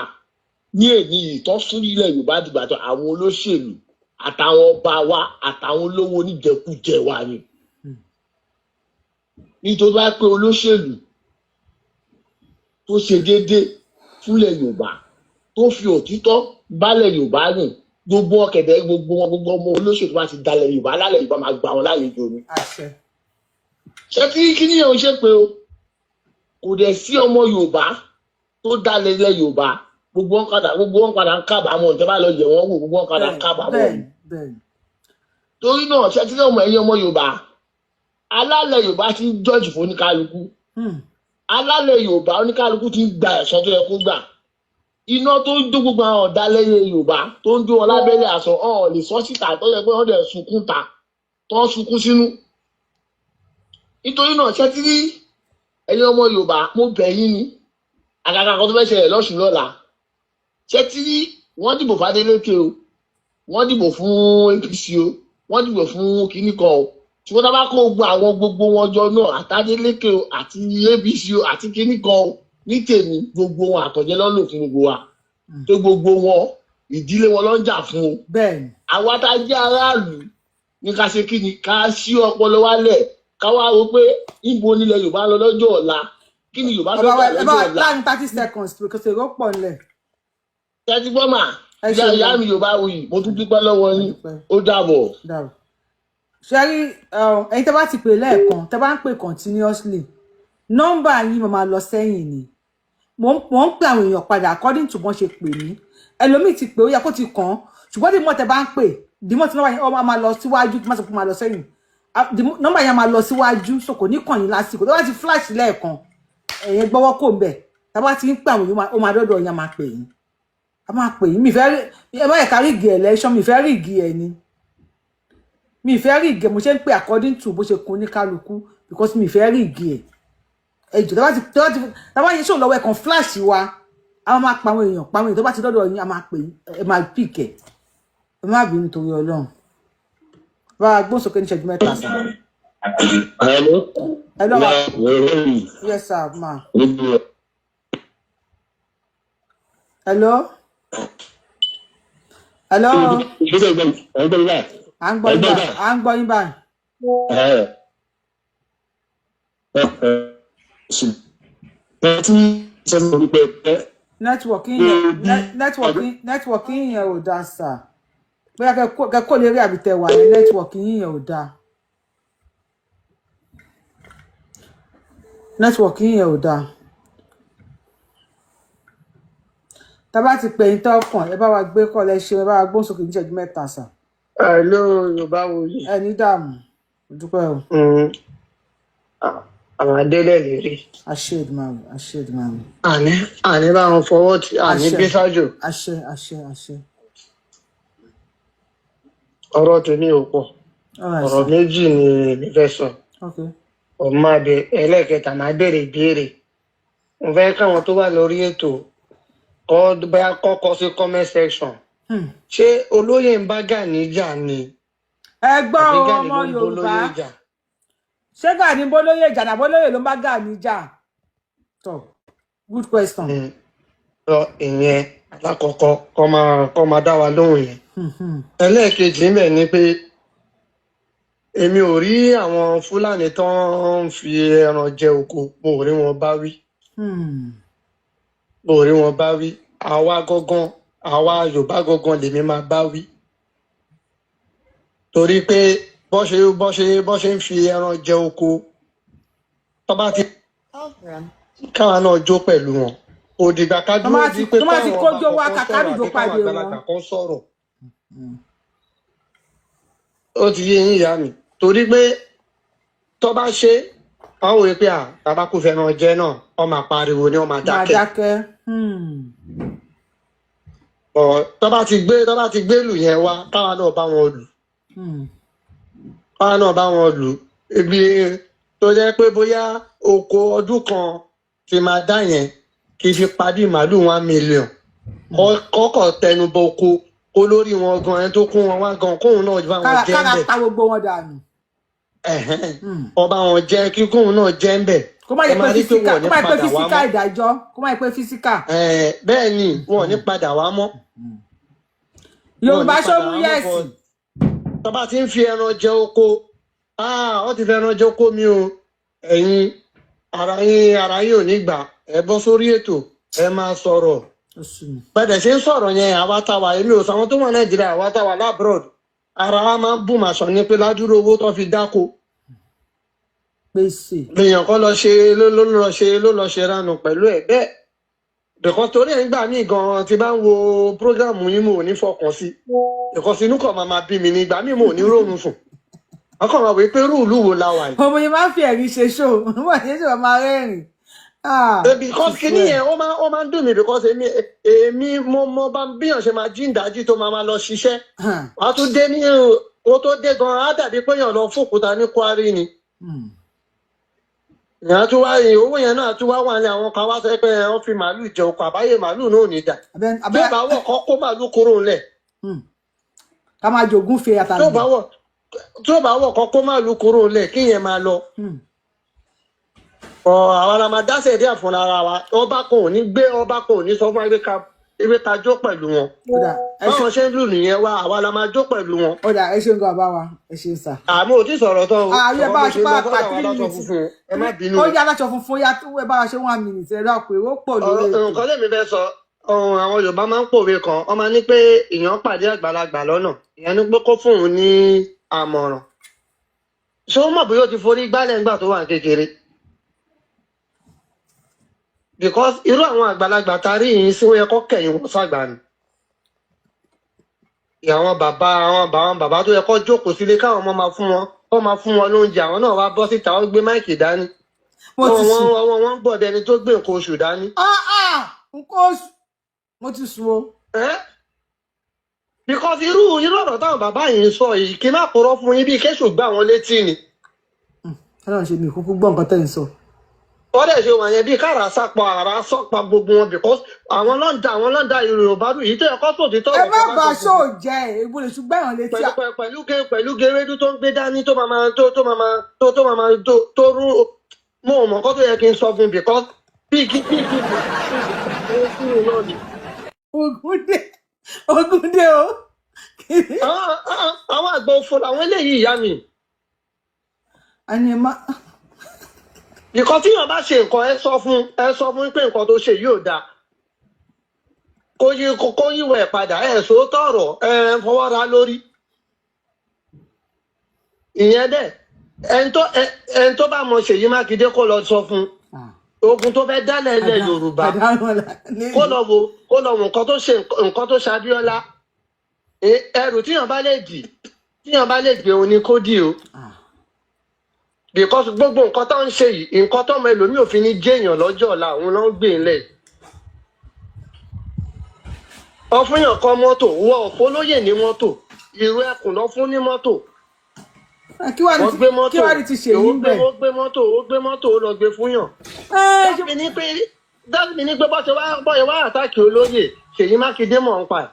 ní èyí yìí tó sún ilẹ̀ Yorùbá dìgbà tó, àwọn olóṣèlú àtàwọn ọba wa àtàwọn olówó oníjẹkújẹ wa ni. Nítorí wá pé olóṣèlú tó ṣe déédéé fúnlẹ̀ Yorùbá, tó fi òtítọ́ bálẹ̀ Yorùbá rìn, gbogbo ọkẹ̀dẹ̀, gbogbo wọn, gbogbo ọmọ olóṣèlú bá ti dalẹ̀ Yorùbá lálẹ́, Yorùbá máa gbà wọn lálejò ni. Ṣé tí kíní yẹn ò ṣe pé o kò dẹ̀ sí ọmọ Yorùbá tó dalẹ̀ ilẹ̀ Yorùbá, gbogbo wọn padà ń kábàámọ̀. Tẹ́ bá lọ yẹ̀ wọ́n wò, gbogbo wọn padà ń kábàámọ̀ ni. Torí náà, ṣe tí ọmọ ẹ̀yin ọmọ Yorùbá, alálẹ̀ Yorùbá ti ń judge fún oníkálukú. Alálẹ̀ Yorùbá, oníkálukú ti ń gba ẹ̀san tó yẹ kó gbà. Iná tó ń jó gbogbo àwọn ọ̀dàlẹ̀ Yorùbá, tó ń jó wọn lábẹ́lẹ̀ àṣọ ọ̀ lè sọ síta, tó yẹ pé wọ́n dẹ̀ sunkún ta, tó ń sunkún sínú. Nítorí náà, ṣé tí ẹ̀yin ọmọ Yorùbá, mo bẹ̀ yín ni, àgàgà kan tó fẹ́ ṣẹlẹ̀ lọ́sùn lọ́la, ṣé tí wọ́n dìbò f'Adélékè o, wọ́n dìbò fún APC o, wọ́n dìbò fún kinní kan o, tí wọ́n bá kó gbogbo àwọn gbogbo wọn jọ náà, àtàdélékè o àti APC o àti kinní kan o, ní tèmi, gbogbo wọn àtọ̀jẹ́ lọ́lò fún gbogbo wa, tó gbogbo wọn ìdílé wọn ló ń jà fún o. Àwa tá a jẹ́ aráàlú ní ká ṣe kí ni, ká ṣí ọpọlọ wálẹ̀, ká wá rò pé níbo nílẹ̀ Yorùbá lọ lọ́jọ́ ọ̀la, kí ni Yorùbá fẹ́ Bàbá wa, gbà ẹ bá lọ́jọ́ wa ọ̀la. láàrin 30 seconds because èrò pọ̀ nílẹ̀. Tẹ́tí gbọ́ mà. Ẹ Ìyá ṣeun. ìyá mi Yorùbá wuyì, mo tún dúpẹ́ lọ́wọ́ yín, ó dàbọ̀. Dàbọ̀. Ṣe rí ẹ̀yin tẹ́ bá ti pè lẹ́ẹ̀kan, tẹ́ bá ń pè continuously, nọ́mbà yín mo máa lọ sẹ́yìn ni. Mo ń pè àwọn èèyàn padà according to bọ́n ṣe pè mí. Ẹlòmíì ti pè, ó yẹ kó ti kàn án, ṣùgbọ́n dìmọ̀ tẹ́ bá ń pè, dìmọ̀ tí nọ́mbà yẹn ó máa lọ síwájú, tí má sọ pé ó máa lọ sẹ́yìn. Ah, nọ́mbà yẹn máa lọ síwájú, so kò ní kàn yín lásìkò tó bá ti flash lẹ́ẹ̀kan. Ẹ̀yẹn gbọ́wọ́ kò ń bẹ̀. Tá bá ti ń pè àwọn èèyàn, ó máa dọ́dọ̀ yín, á máa pè yín, a máa pè yín. Mi fẹ́ rí ẹ má yẹ ká rig election, mi fẹ́ rig ẹ̀ ni, mi fẹ́ rig ẹ̀. Mo ṣe ń pè according to bó ṣe kun ní kálukú because mi fẹ́ rig ẹ̀. Ẹ jù tó bá yẹ ṣòwò lọ́wọ́, ẹ̀ kàn flash wa, a máa pa àwọn èèyàn. Tó bá ti dọ́dọ̀ yín, a máa pè yín, ẹ máa pick ẹ̀. Ẹ má bínú torí Ọlọ́run. Bá a gbóhùn sókè ní ìṣẹ́jú 3 sir. Hello. Hello, ma. Yes sir, ma. Hello, hello. À ń gbọ́ yín báyìí, à ń gbọ́ yín báyìí. Network yín yẹn ò dáa sir. Bóyá kẹ kó lè rí àbí tẹ wà ní, network yín yẹn ò dáa, network yín yẹn ò dáa. Tá a bá ti pè yín tọkàn, ẹ bá wa gbé kọ́ lẹ ṣe, ẹ bá wa gbóhùn sókè ní ìṣẹ́jú 3 sir. Hello, Yorùbá wuyì. Ẹ ní dààmú, mo dúpẹ́ o. Àwọn adélẹ̀ lérí. Àṣẹ Èdùmàrè, àṣẹ Èdùmàrè. Àní bá wọn fọwọ́ tí àní Àṣẹ. gbé sájò. Àṣẹ, àṣẹ, àṣẹ. Ọ̀rọ̀ tèmi ò pọ̀. All right, Ọ̀rọ̀ sir. méjì ni èmi fẹ́ sọ. Okay. Ọ̀ máa bẹ ẹlẹ́ẹ̀kẹta, máa béèrè ìbéèrè. Mo fẹ́ káwọn tó wà lórí ètò kọ́ bóyá kọ́kọ́ sí comment section. Ṣé olóyè ń bá Gani jà ni? Ẹ gbọ́ Àbí o, Gani ọmọ ló ń Yorùbá, bólóyè jà? Ṣé Gani bólóyè jà nàbólóyè ló ń bá Gani jà? Tọ, good question. Sọ ìyẹn alákọ̀ọ́kọ́, kọ́ máa dá wa lóhùn yẹn. Ẹlẹ́ẹ̀kejì ńbẹ̀ ni pé èmi ò rí àwọn Fúlàní tó ń fi ẹran jẹ oko, mo ò rí wọn bá wí. Mo ò rí wọn bá wí. Àwa gangan, àwa Yorùbá gangan lèmi máa bá wí, torí pé bọ́ ṣe ń fi ẹran jẹ oko, tó bá ti káwa náà jó pẹ̀lú wọn, kò dìgbà ká Tó dúró máa di ti pé tó máa ti káwọn ọba kójó wá kọ̀ọ̀kan sọ̀rọ̀ kàkàdùjọ àbí káwọn pàdé wọn. àgbàlagbà kan sọ̀rọ̀. Ó ti yé yín, ìyá mi, torí pé tó bá ṣe àwọn òwe pé à bàbá kò fẹ́ràn jẹ náà, wọ́n máa pariwo ni, wọ́n máa Máa dákẹ́. dákẹ́. Ọ̀ tó bá ti gbé lù yẹn wá, káwa náà bá wọn lù. Káwa náà bá wọn lù ibi tó jẹ́ pé bóyá oko ọdún kan ti máa dá yẹn kì í fi padì màálù 1 million, kọ́kọ́ tẹnubọ oko kó lórí wọn gan, ẹni tó kún wọn wá gan, kóun náà bá wọn Kára jẹ́ ń kára bẹ̀. pa gbogbo wọn dànù. Ẹ̀hẹ́n. Ọba wọn jẹ́ kí kóun náà jẹ́ ń bẹ̀. Kó má Ẹ yẹ pé máa rí pé physical, wọn ò ní kó má yẹ pé padà wá physical mọ́. ìdájọ́, kó má yẹ pé physical. Ẹ̀ẹ̀, bẹ́ẹ̀ ni, wọn ò ní padà wá mọ́, wọn ò ní Yorùbá padà ṣó mú wá mọ́. yẹ̀sì. Bọ́ tó bá ti ń fi ẹran jẹ oko, ah, wọ́n ti fi ẹran jẹ oko mi o, ẹ̀yin ara yín ò ní gbà. Ẹ bọ́ sórí ètò, ẹ máa sọ̀rọ̀. Ó sú mi. Bẹ́ẹ̀ ṣe ń sọ̀rọ̀ yẹn, àwa táwa, èmi ò sọ àwọn tó wà Nàìjíríà, àwa táwa l'abroad, ara wa máa ń bù màṣọ ní pé ládùúrú owó tó fi dáko Pèsè. lèèyàn kan lọ ṣe ló lọ ṣe ló lọ ṣe ránù pẹ̀lú ẹ̀. Bẹ́ẹ̀ Because torí ẹ̀ ń gbà mí gan-an tí bá ń wo program yín, mo ò ní fọkàn sí, because inú kan máa máa bí mi ní ìgbà míì, mo ò ní rórun sùn, ọkàn máa wí pé irú ìlú wo la wà yìí. Ọmọ yẹn máa ń fi ẹ̀rín ṣe ṣó wọ́n ṣe ṣe máa rẹ́rìn. Because kíní yẹn ó máa ń dùn mí, because èmi mo mọ bá bíyàn ṣe máa jí ìdájí tó máa máa lọ ṣiṣẹ́, wàá tún dé ní o tó dé gan-an, á dàbí pé èèyàn lọ fòkúta ní kwari ni. Ìyẹn tún wá owó yẹn náà tún wá wà ní àwọn kan wá sọ pé wọ́n fi màálù jẹ ọkọ̀ àbáyé, màálù náà ò ní dà tó bá wọ̀ kọ́ kó màálù kúrò ńlẹ̀. Ká máa jogún fe tó bá àtàgbà. wọ̀, tó bá wọ̀ kọ́ kó màálù kúrò ńlẹ̀ kí yẹn máa lọ. Ọ àwa la máa dáṣẹ̀ díẹ̀ fún ara wa. Ọba kan ò ní gbé, ọba kan ò ní sọ fún wa pé ká jó pẹ̀lú wọn. Báwọn ṣe ń lù nìyẹn wá, àwa la máa jó pẹ̀lú wọn. Ó dà, ẹ ṣeun gan, bàbá wa, ẹ ṣeun sà. Àmọ́ ò tí sọ̀rọ̀ tán o. Ààrẹ bá wa ṣe Ọmọ bá mo ṣe lọ pa sọ́dọ̀ àwọn three aláṣọ minutes. funfun, ẹ má bínú. Ó yá, aláṣọ funfun, yá, ẹ bá wa ṣe one minute, ẹ rà pé ó pọ̀ lórí Ọ̀rọ̀ ètò. nǹkan lèmi fẹ́ sọ ọ̀hún, àwọn Yorùbá máa ń pòwe kan, wọ́n máa ní pé èèyàn pàdé àgbàlagbà lọ́nà, ìyẹn ní pé kó fún òun ní àmọ̀ràn. Ṣé ó mọ̀ bóyá ó ti forí gbálẹ̀ ńgbà tó wà ní kékeré? Because irú àwọn àgbàlagbà tá a rí yìí sí, ó yẹ kó kẹ̀yìn wọn sàgbà ni. Àwọn bàbá tó yẹ kó jókòó sílé káwọn ọmọ máa fún wọn, kó máa fún wọn lóúnjẹ, àwọn náà wá bọ́ síta, wọ́n gbé mic dání. Mo ti wọ́n sùn. Wọ́n ń gbọ̀dọ̀ ẹni tó gbé nǹkan oṣù dání. Ah ah, nǹkan oṣù, mo ti sùn o. Because irú ọ̀rọ̀ táwọn bàbá yìí ń sọ yìí, kí n má purọ́ fún yín, bí kéṣù gbá wọn létí ni. Ọlọ́run ṣe mi kúkú gbọ́ nǹkan tẹ́ ń sọ. Wọ́n dẹ̀ ṣe wà yẹn bí kára sápọ̀ àrà sọ́pa gbogbo wọn, because àwọn ló ń da Yorùbá rú yìí tó yẹ kó sòtítọ́ Ẹ ọ̀rọ̀ má tó bá bá sọ ṣó fún jẹ ègbò lè ṣùgbọ́n ẹ̀hàn létí. Pẹ̀lú gerédú tó ń gbé dání tó máa máa tó máa máa tó rú, mo ò mọ̀ nǹkan tó yẹ kí n sọ fún, because bí kí kúrò náà ni. Ogúndé, Ogúndé o. Àwọn àgbà òfò làwọn eléyìí, ìyá mi. Àní ẹ má. Nǹkan tí yàn bá ṣe nǹkan, ẹ sọ fún pé nǹkan tó ṣe yìí ò dáa, kó yíwọ ẹ̀ padà, ẹ sòótọ́ ọ̀rọ̀, ẹ fọwọ́ ra lórí. Ìyẹn dẹ̀ ẹni tó bá mọ Ṣèyí Mákindé, kó lọ sọ fún ogun tó fẹ́ dálẹ̀ ilẹ̀ Yorùbá, kó lọ wo nǹkan tó ṣe Abíọ́lá. Ẹrù tíyàn bá lè dì, tíyàn bá lè gbé, òun ni kó dì o, because gbogbo nǹkan tó ń ṣe yìí, nǹkan tọ́mọ ẹlòmíì ò fi ní jẹ́yàn lọ́jọ́ ọ̀la, òun ló ń gbé ńlẹ̀. Wọ́n fún yàn kan mọ́tò, wọ́n ò fọlóyè ní mọ́tò, ìrù ẹkùn lọ fún ní mọ́tò. Kí wàá ní Wọ́n gbé mọ́tò kí wàá ní ti ṣèyí ó ń gbé bẹ̀. Ó gbé mọ́tò, ó lọ gbé fún yàn. Dábì ní pé bọ́ ṣe wá attack olóyè Ṣèyí Mákindé, mọ̀ ń pa ẹ̀.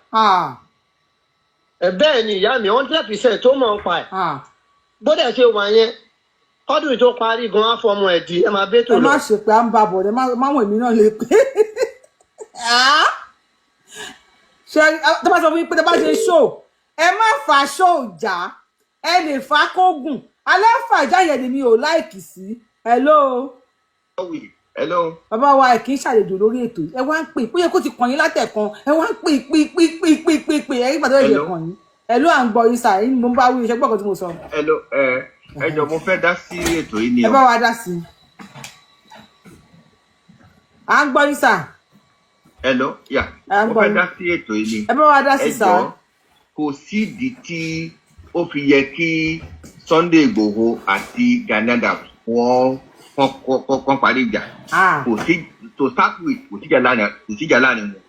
Ẹ̀ bẹ́ẹ̀ ni, ìyá mi, 100% tó mọ̀ ń pa ẹ̀. Bó dẹ̀ ṣe wà yẹn, kọ́dún tó parí gan á fọmọ ẹ̀ di ẹ máa bẹ́tò Ẹ lọ. má ṣe pé à ń bá bọ̀, ẹ má wọ̀n èmi náà lè pé. Ṣe tó bá sọ fún yín pé tó bá ṣe ṣó, ẹ má fà ṣó jà, ẹ lè fà kógùn alẹ́ fàjà yẹn ni mi ò like sí. Hello. Hello. Bàbá wa, ẹ kì í ṣàlejò lórí ètò yìí. Ẹ wá ń pè pé kó ti kàn yín látẹ̀kan, ẹ wá ń pè pè pè pè pè pè pè ẹ nígbà tó yẹ Hello. kàn yín. Hello, à ń gbọ́ yín sà, ẹ̀yin ni mo ń bá wí, iṣẹ́ gbọ́kàn tí mo sọ. Hello. Ẹ jọ̀ọ́, mo fẹ́ dá sí ètò yìí ni Ẹ o. bá wa dá sí i, à ń gbọ́ yín sà. Hello. Yeah. À ń Mo gbọ́ fẹ́ yín. dá sí ètò yìí ni. Ẹ bá wa dá sí Ẹ sà. jọ̀ọ́, kò sídìí tí ó fi yẹ kí Sunday Igboho àti Gani Adams wọ́n kọ́ parí ìjà. Kò sí, to start with, kò síjà láàrin wọn.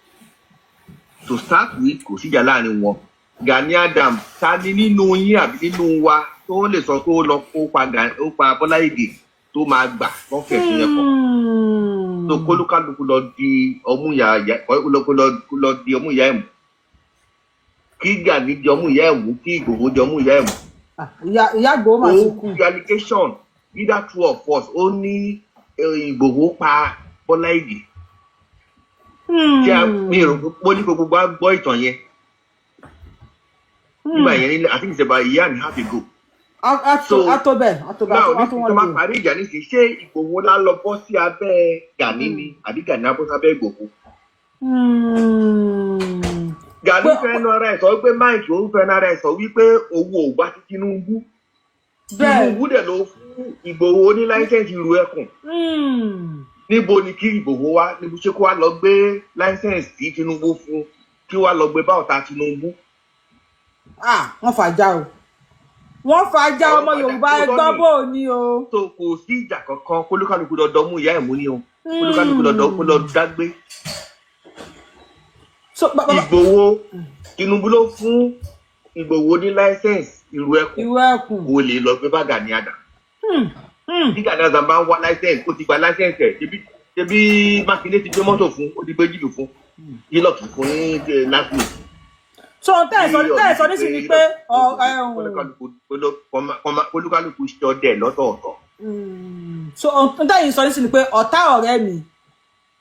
To start with, kò síjà láàrin wọn. Gani Adams, ta ni nínú yín àbí nínú wa tó lè sọ pé ó lọ kó pa ó pa Bọ́lá Ìgè tó máa gbà tó fẹ̀sùn yẹn kàn? Tó kólúkálukú lọ di ọmú ìyá kó lọ di ọmú ìyá ẹ̀ mú, kí Gani di ọmú ìyá ẹ̀ mú, kí Ìgbòho di ọmú ìyá ẹ̀ mú. Ìyá Ìgbòho mà ti Ó kú. fi allegation, either true or false, ó ní Ìgbòho pa Bọ́lá Ìgè tí a mi rò pé mo ní gbogbo wa gbọ́ ìtàn yẹn nígbà yẹn nílẹ̀. I think it's about a year and a half ago. So A tó bẹ́ẹ̀, a tó bẹ́ẹ̀, now a tó nísìnyí wọ́n tó máa lè. parí ìjà nísìnyí, ṣé Ìgbòho lá lọ bọ́ sí abẹ́ Gani ni àbí Gani á bọ́ sábẹ́ Ìgbòho? Gani fẹ́nu ara ẹ̀ sọ wípé Mike, òun fẹ́nu ara ẹ̀ sọ wípé òun ò gbà ti Tinubu. Tinubu dẹ̀ ló fún Ìgbòho ní license ìlú ẹkùn. Níbo ni kí Ìgbòho wá? Níbo ṣé kó wá lọ gbé license tí Tinubu fún, kí wá lọ gbé bá ọ̀tá Tinubu? Ah, wọ́n fàájà o, wọ́n fàájà. Ọ̀rọ̀ Ọmọ fàájà Yorùbá, tó ẹ tọ́ gbọ́ ni. Bò ní o. Tó kò sí ìjà kankan, kólúkálukú dandan mú ìyá ẹ̀ mú ni o, kólúkálukú dandan kó lọ dágbé. So bàbá Ìgbòho, Tinubu ló fún Ìgbòho ní license Ìrù Ẹkùn. Ìrù Ẹkùn. Kò lè lọ gbé bá Gani Adams. Bí Gani Adams bá ń wá license, ó ti gba license ẹ̀. Ṣebí Mákindé ti gbé mọ́tò fún, ó ti gbé jíìpù fún, Hilux fún ní last week. So ohun tẹ́ ẹ̀ sọ Bí tẹ́ ẹ̀ sọ Ọ̀ọ̀ni ti nísìnyí gbé ni pé Hilux ọ fún, ẹ̀hún. Kólúkálukú ṣọdẹ lọ́tọ̀ọ̀tọ̀. So ohun tẹ́ ẹ̀ sọ nísìnyí ni pé ọ̀tá ọ̀rẹ́ mi,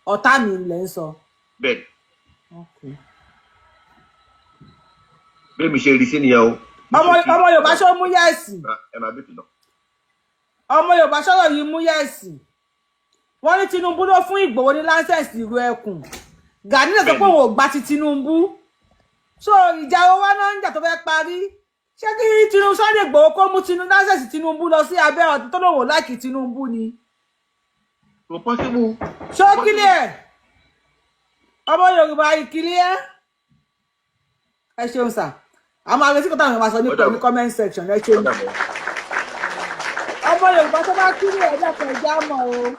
ọ̀tá mi lẹ̀ ń sọ. Bẹ́ẹ̀. Okay. Bẹ́ẹ̀ mi ṣe rí sí nìyẹn o. Ní Ọmọ ṣókí, ọmọ Yorùbá, ṣó mú yes? Ẹ máa bí tìlọ. Ọmọ Yorùbá, sọ̀rọ̀ yìí mú yes? Wọ́n ní Tinubu ló fún Ìgbòho ní license Ìrù Ẹkùn. Gani náà sọ pé Bẹ́ẹ̀ni. òun ò gba ti Tinubu. So ìjà owó náà ń jà tó fẹ́ parí. Ṣé kí Tinubu, Sunday Ìgbòho kó mú Tinubu, license Tinubu lọ sí abẹ́ ọ̀tún tó lóun ò like Tinubu ni? Kò possible. Ṣó clear, ọmọ Yorùbá? Ìkìlẹ̀ ẹ ṣeun sà. Àwọn arẹsí kọ́tà àwọn máa sọ Ó nípa ní dàbọ̀. comment section. Ẹ Ó ṣeun. dàbọ̀. Ọmọ Yorùbá, tó bá clear, ẹ dákun, ẹ já mọ́ o.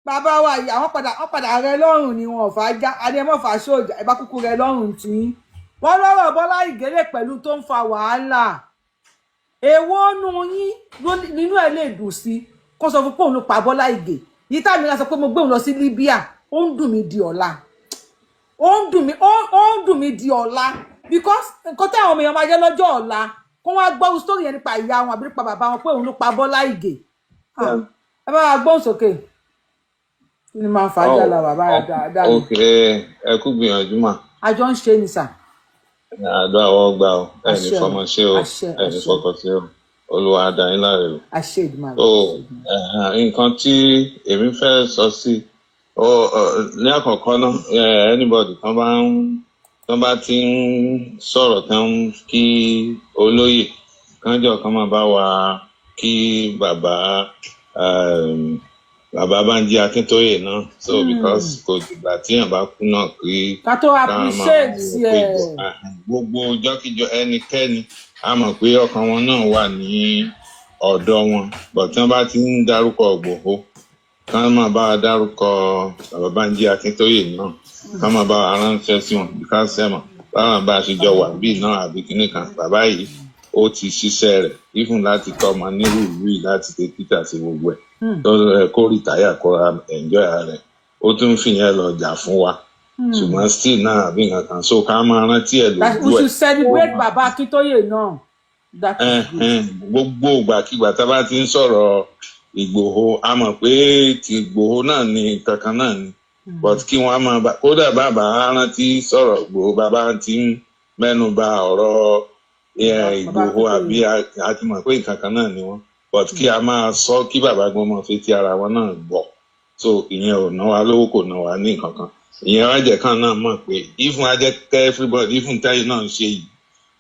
Bàbá wa yìí, àwọn padà, wọ́n padà rẹ lọ́rùn ni. Wọn ò fà á já adé mọ́ fà á sóòjà. Ẹ bá kúkú rẹ lọ́rùn tí wọ́n lọ́rọ̀ Bọ́lá Ìgélé pẹ̀lú tó ń fa wàhálà. Èwo nu yín nínú ẹ̀ lè dùn sí kó sọ fún pé òun ló pa Bọ́lá Ìgè yìí? Táàmì náà sọ pé mo gbé òun lọ sí Libya, ó ń dùn mí di ọ̀la, ó ń dùn mí, ó ń dùn mí di ọ̀la, because nǹkan tí àwọn ọmọ èèyàn máa jẹ́ lọ́jọ́ ọ̀la, kó wọ́n á gbọ́ story yẹn nípa ìyá wọn àbí nípa bàbá wọn pé òun ló pa Bọ́lá Ìgè. Ah, ẹ bá wa gbóhùn sókè. Kí ni máa ń fa Oh, jálá bàbá rẹ dáadáa ni? Ok, ẹ kú gbìyànjú mà. Àjọ ń ṣe ni sà. Àdúrà wọ́n gbà o, ẹ ní Àṣẹ o. fọmọ ṣe o. Àṣẹ. Ẹ ní Àṣẹ. fọkọ ṣe o. Olúwa á dá yín láre o. Àṣẹ Èdùmàrè. So nǹkan tí èmi fẹ́ sọ sí ọ ní àkọ́kọ́ náà, anybody tán bá ti ń sọ̀rọ̀, tán ń kí olóyè kánjọ kan, máa bá wa kí bàbá Bánjí Akíntóyè náà. So because kò dìgbà tíyàn bá kú náà kí ká tó ká máa appreciate wò pé ẹ. Gbogbo jọ́kíjọ ẹnikẹ́ni, a mọ̀ pé ọkàn wọn náà wà ní ọ̀dọ̀ wọn, but tí wọ́n bá ti ń dárúkọ Ìgbòho, ká máa bá wa dárúkọ bàbá Bánjí Akíntóyè náà, ká máa bá wa ránṣẹ́ sí wọn, because ẹ mọ̀ báwọn bá a ṣe jọ wà bíi náà àbí kinní kan, bàbá yìí ó ti ṣiṣẹ́ rẹ̀, even láti tọ́ ọmọ nírú ìlú yìí, láti ṣe títà sí gbogbo ẹ̀, tó kó retire, kó ra enjoy ara rẹ̀, ó tún fìyẹn lọ jà fún wa, ṣùgbọ́n still náà àbí nǹkan kan, so ká máa rántí ẹ̀ That lójú we ẹ̀. should celebrate bàbá Akíntóyè náà. That is good. Gbogbo ìgbàkigbà tá a bá ti ń sọ̀rọ̀ Ìgbòho, a mọ̀ pé ti Ìgbòho náà ni, kankan náà ni, but kí wọ́n á máa bá kódà bàbá rántí sọ̀rọ̀ Ìgbòho, bàbá ti ń mẹ́nu bà ọ̀rọ̀ Bàbá Ìgbòho Akíntóyè. àbí a ti mọ̀ pé nǹkan kan náà ni wọ́n, but kí a máa sọ kí bàbá gan máa fi ti ara wọn náà gbọ́. So ìyẹn ò ná wa lówó, kò ná wa ní nǹkan kan. Ìyẹn wá jẹ́ kán náà mọ̀ pé even á jẹ́ kẹ́ everybody, even tẹ́yìn náà ń ṣe yìí,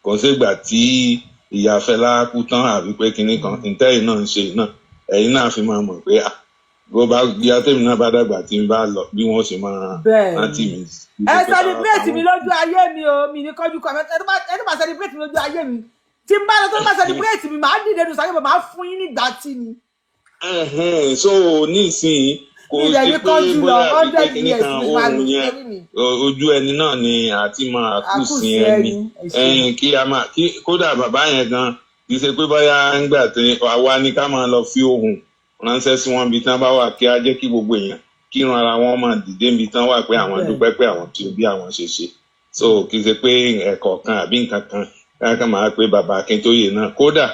kò sígbà tí ìyá Fẹlá kú tán àbí pé kinní kan ntẹ́yìn náà ń ṣe yìí náà, ẹ̀yin náà fi máa mọ̀ pé ah, bó bá yá, tèmi náà bá dàgbà tí ń bá lọ, bí wọ́n ṣe máa Bẹ́ẹ̀ rántí ni. mi. Ẹ celebrate mi lójú ayé mi o. Mi ní kọjú kọ. Ẹ tó bá celebrate mi lójú ayé mi, tí n bá lọ, tó bá celebrate mi, màá dìde nù sáré bọ̀, màá fún yín nígbà tí ni. Ẹhẹ́n, so nísìnyí kò Mi ìdẹ̀ sí ní pé kánjú lọ bóyá àbí pé 100 kinní years kan ní máa lò ohun yẹn lórí mi. Ojú ẹni náà ni àti máa kù Àkùsí sí ẹni. ẹni. Ẹ ṣeun. Ẹyin kí a máa kí kódà bàbá yẹn gan, kì í ṣe pé bóyá ńgbà tí àwa ní ká máa lọ fi ohùn ránṣẹ́ sí wọn bí tán bá wà, kí á jẹ́ kí gbogbo èèyàn kírun ara wọn máa dìde níbi tán wà pé àwọn dúpẹ́ pé àwọn tí bí àwọn ṣe ṣe. So kì í ṣe pé ẹ̀kọ́ kan àbí nǹkan kan káàkiri máa pé bàbá Akíntóyè náà. Kódà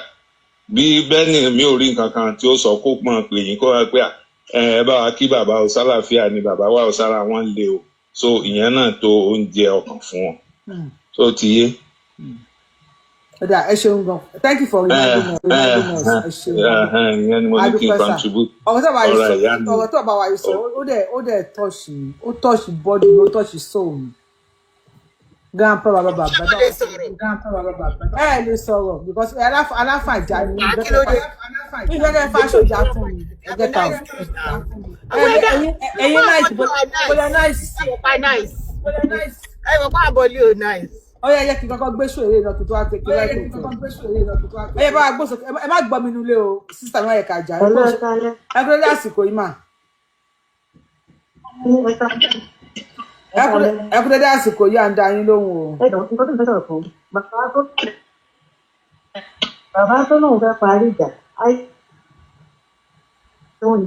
bí bẹ́ẹ̀ ni mi ò rí nǹkan kan tí ó sọ kó pọ́n pè yín kó wá pé à, ẹ bá wa kí bàbá o, sálàáfíà ni bàbá wa o, sára wọn le o. So ìyẹn náà tó oúnjẹ ọkàn fún wọn. Tó ti yé. Ó dáa, ẹ ṣeun gan. Thank you for reminding us. Ẹ ṣeun. Ìyẹn ni mo ní kí n Adúpẹ́ sà. contribute. Ọ̀rọ̀ tó bá yìí ọ̀rọ̀ sọ, ìyá mi. ọ̀rọ̀ tó bá wa yìí sọ, ó dẹ̀ touch mi, ó touch body mi, ó touch soul mi. Grandpa bàbá bàbá. Ṣé mo lè sọ̀rọ̀? Grandpa bàbá bàbá. Ẹ lè sọ̀rọ̀ because aláfàjà ni. Kí ló dé? Ìjọba fàṣọjà fún mi. Ẹ jẹ́ ká ẹyin nice, bóyá nice. Ẹ mọ̀ pa nice. Ẹ mọ̀ pa àbọ̀lé ò nice. Ó yẹ yẹ kí n kọ́kọ́ gbé ṣòro náà kí n tó wá tẹ̀kí láìpẹ́ tó. Ẹ yẹ bá wa gbósòkè, ẹ má gbọ́ mi nulẹ̀ o, sísá mi má yẹ ká jà. Hello, ẹ káalẹ́. Ẹ kúrò ní àsìkò yìí mà. Ẹ kúrò ní àsìkò yìí, à ń da yín lóhùn o. Ẹ jọ̀ọ́, nǹkan tó ń fẹ́ sọ̀rọ̀ fún bàbá tó lóun fẹ́ parí ìjà ayé tó ń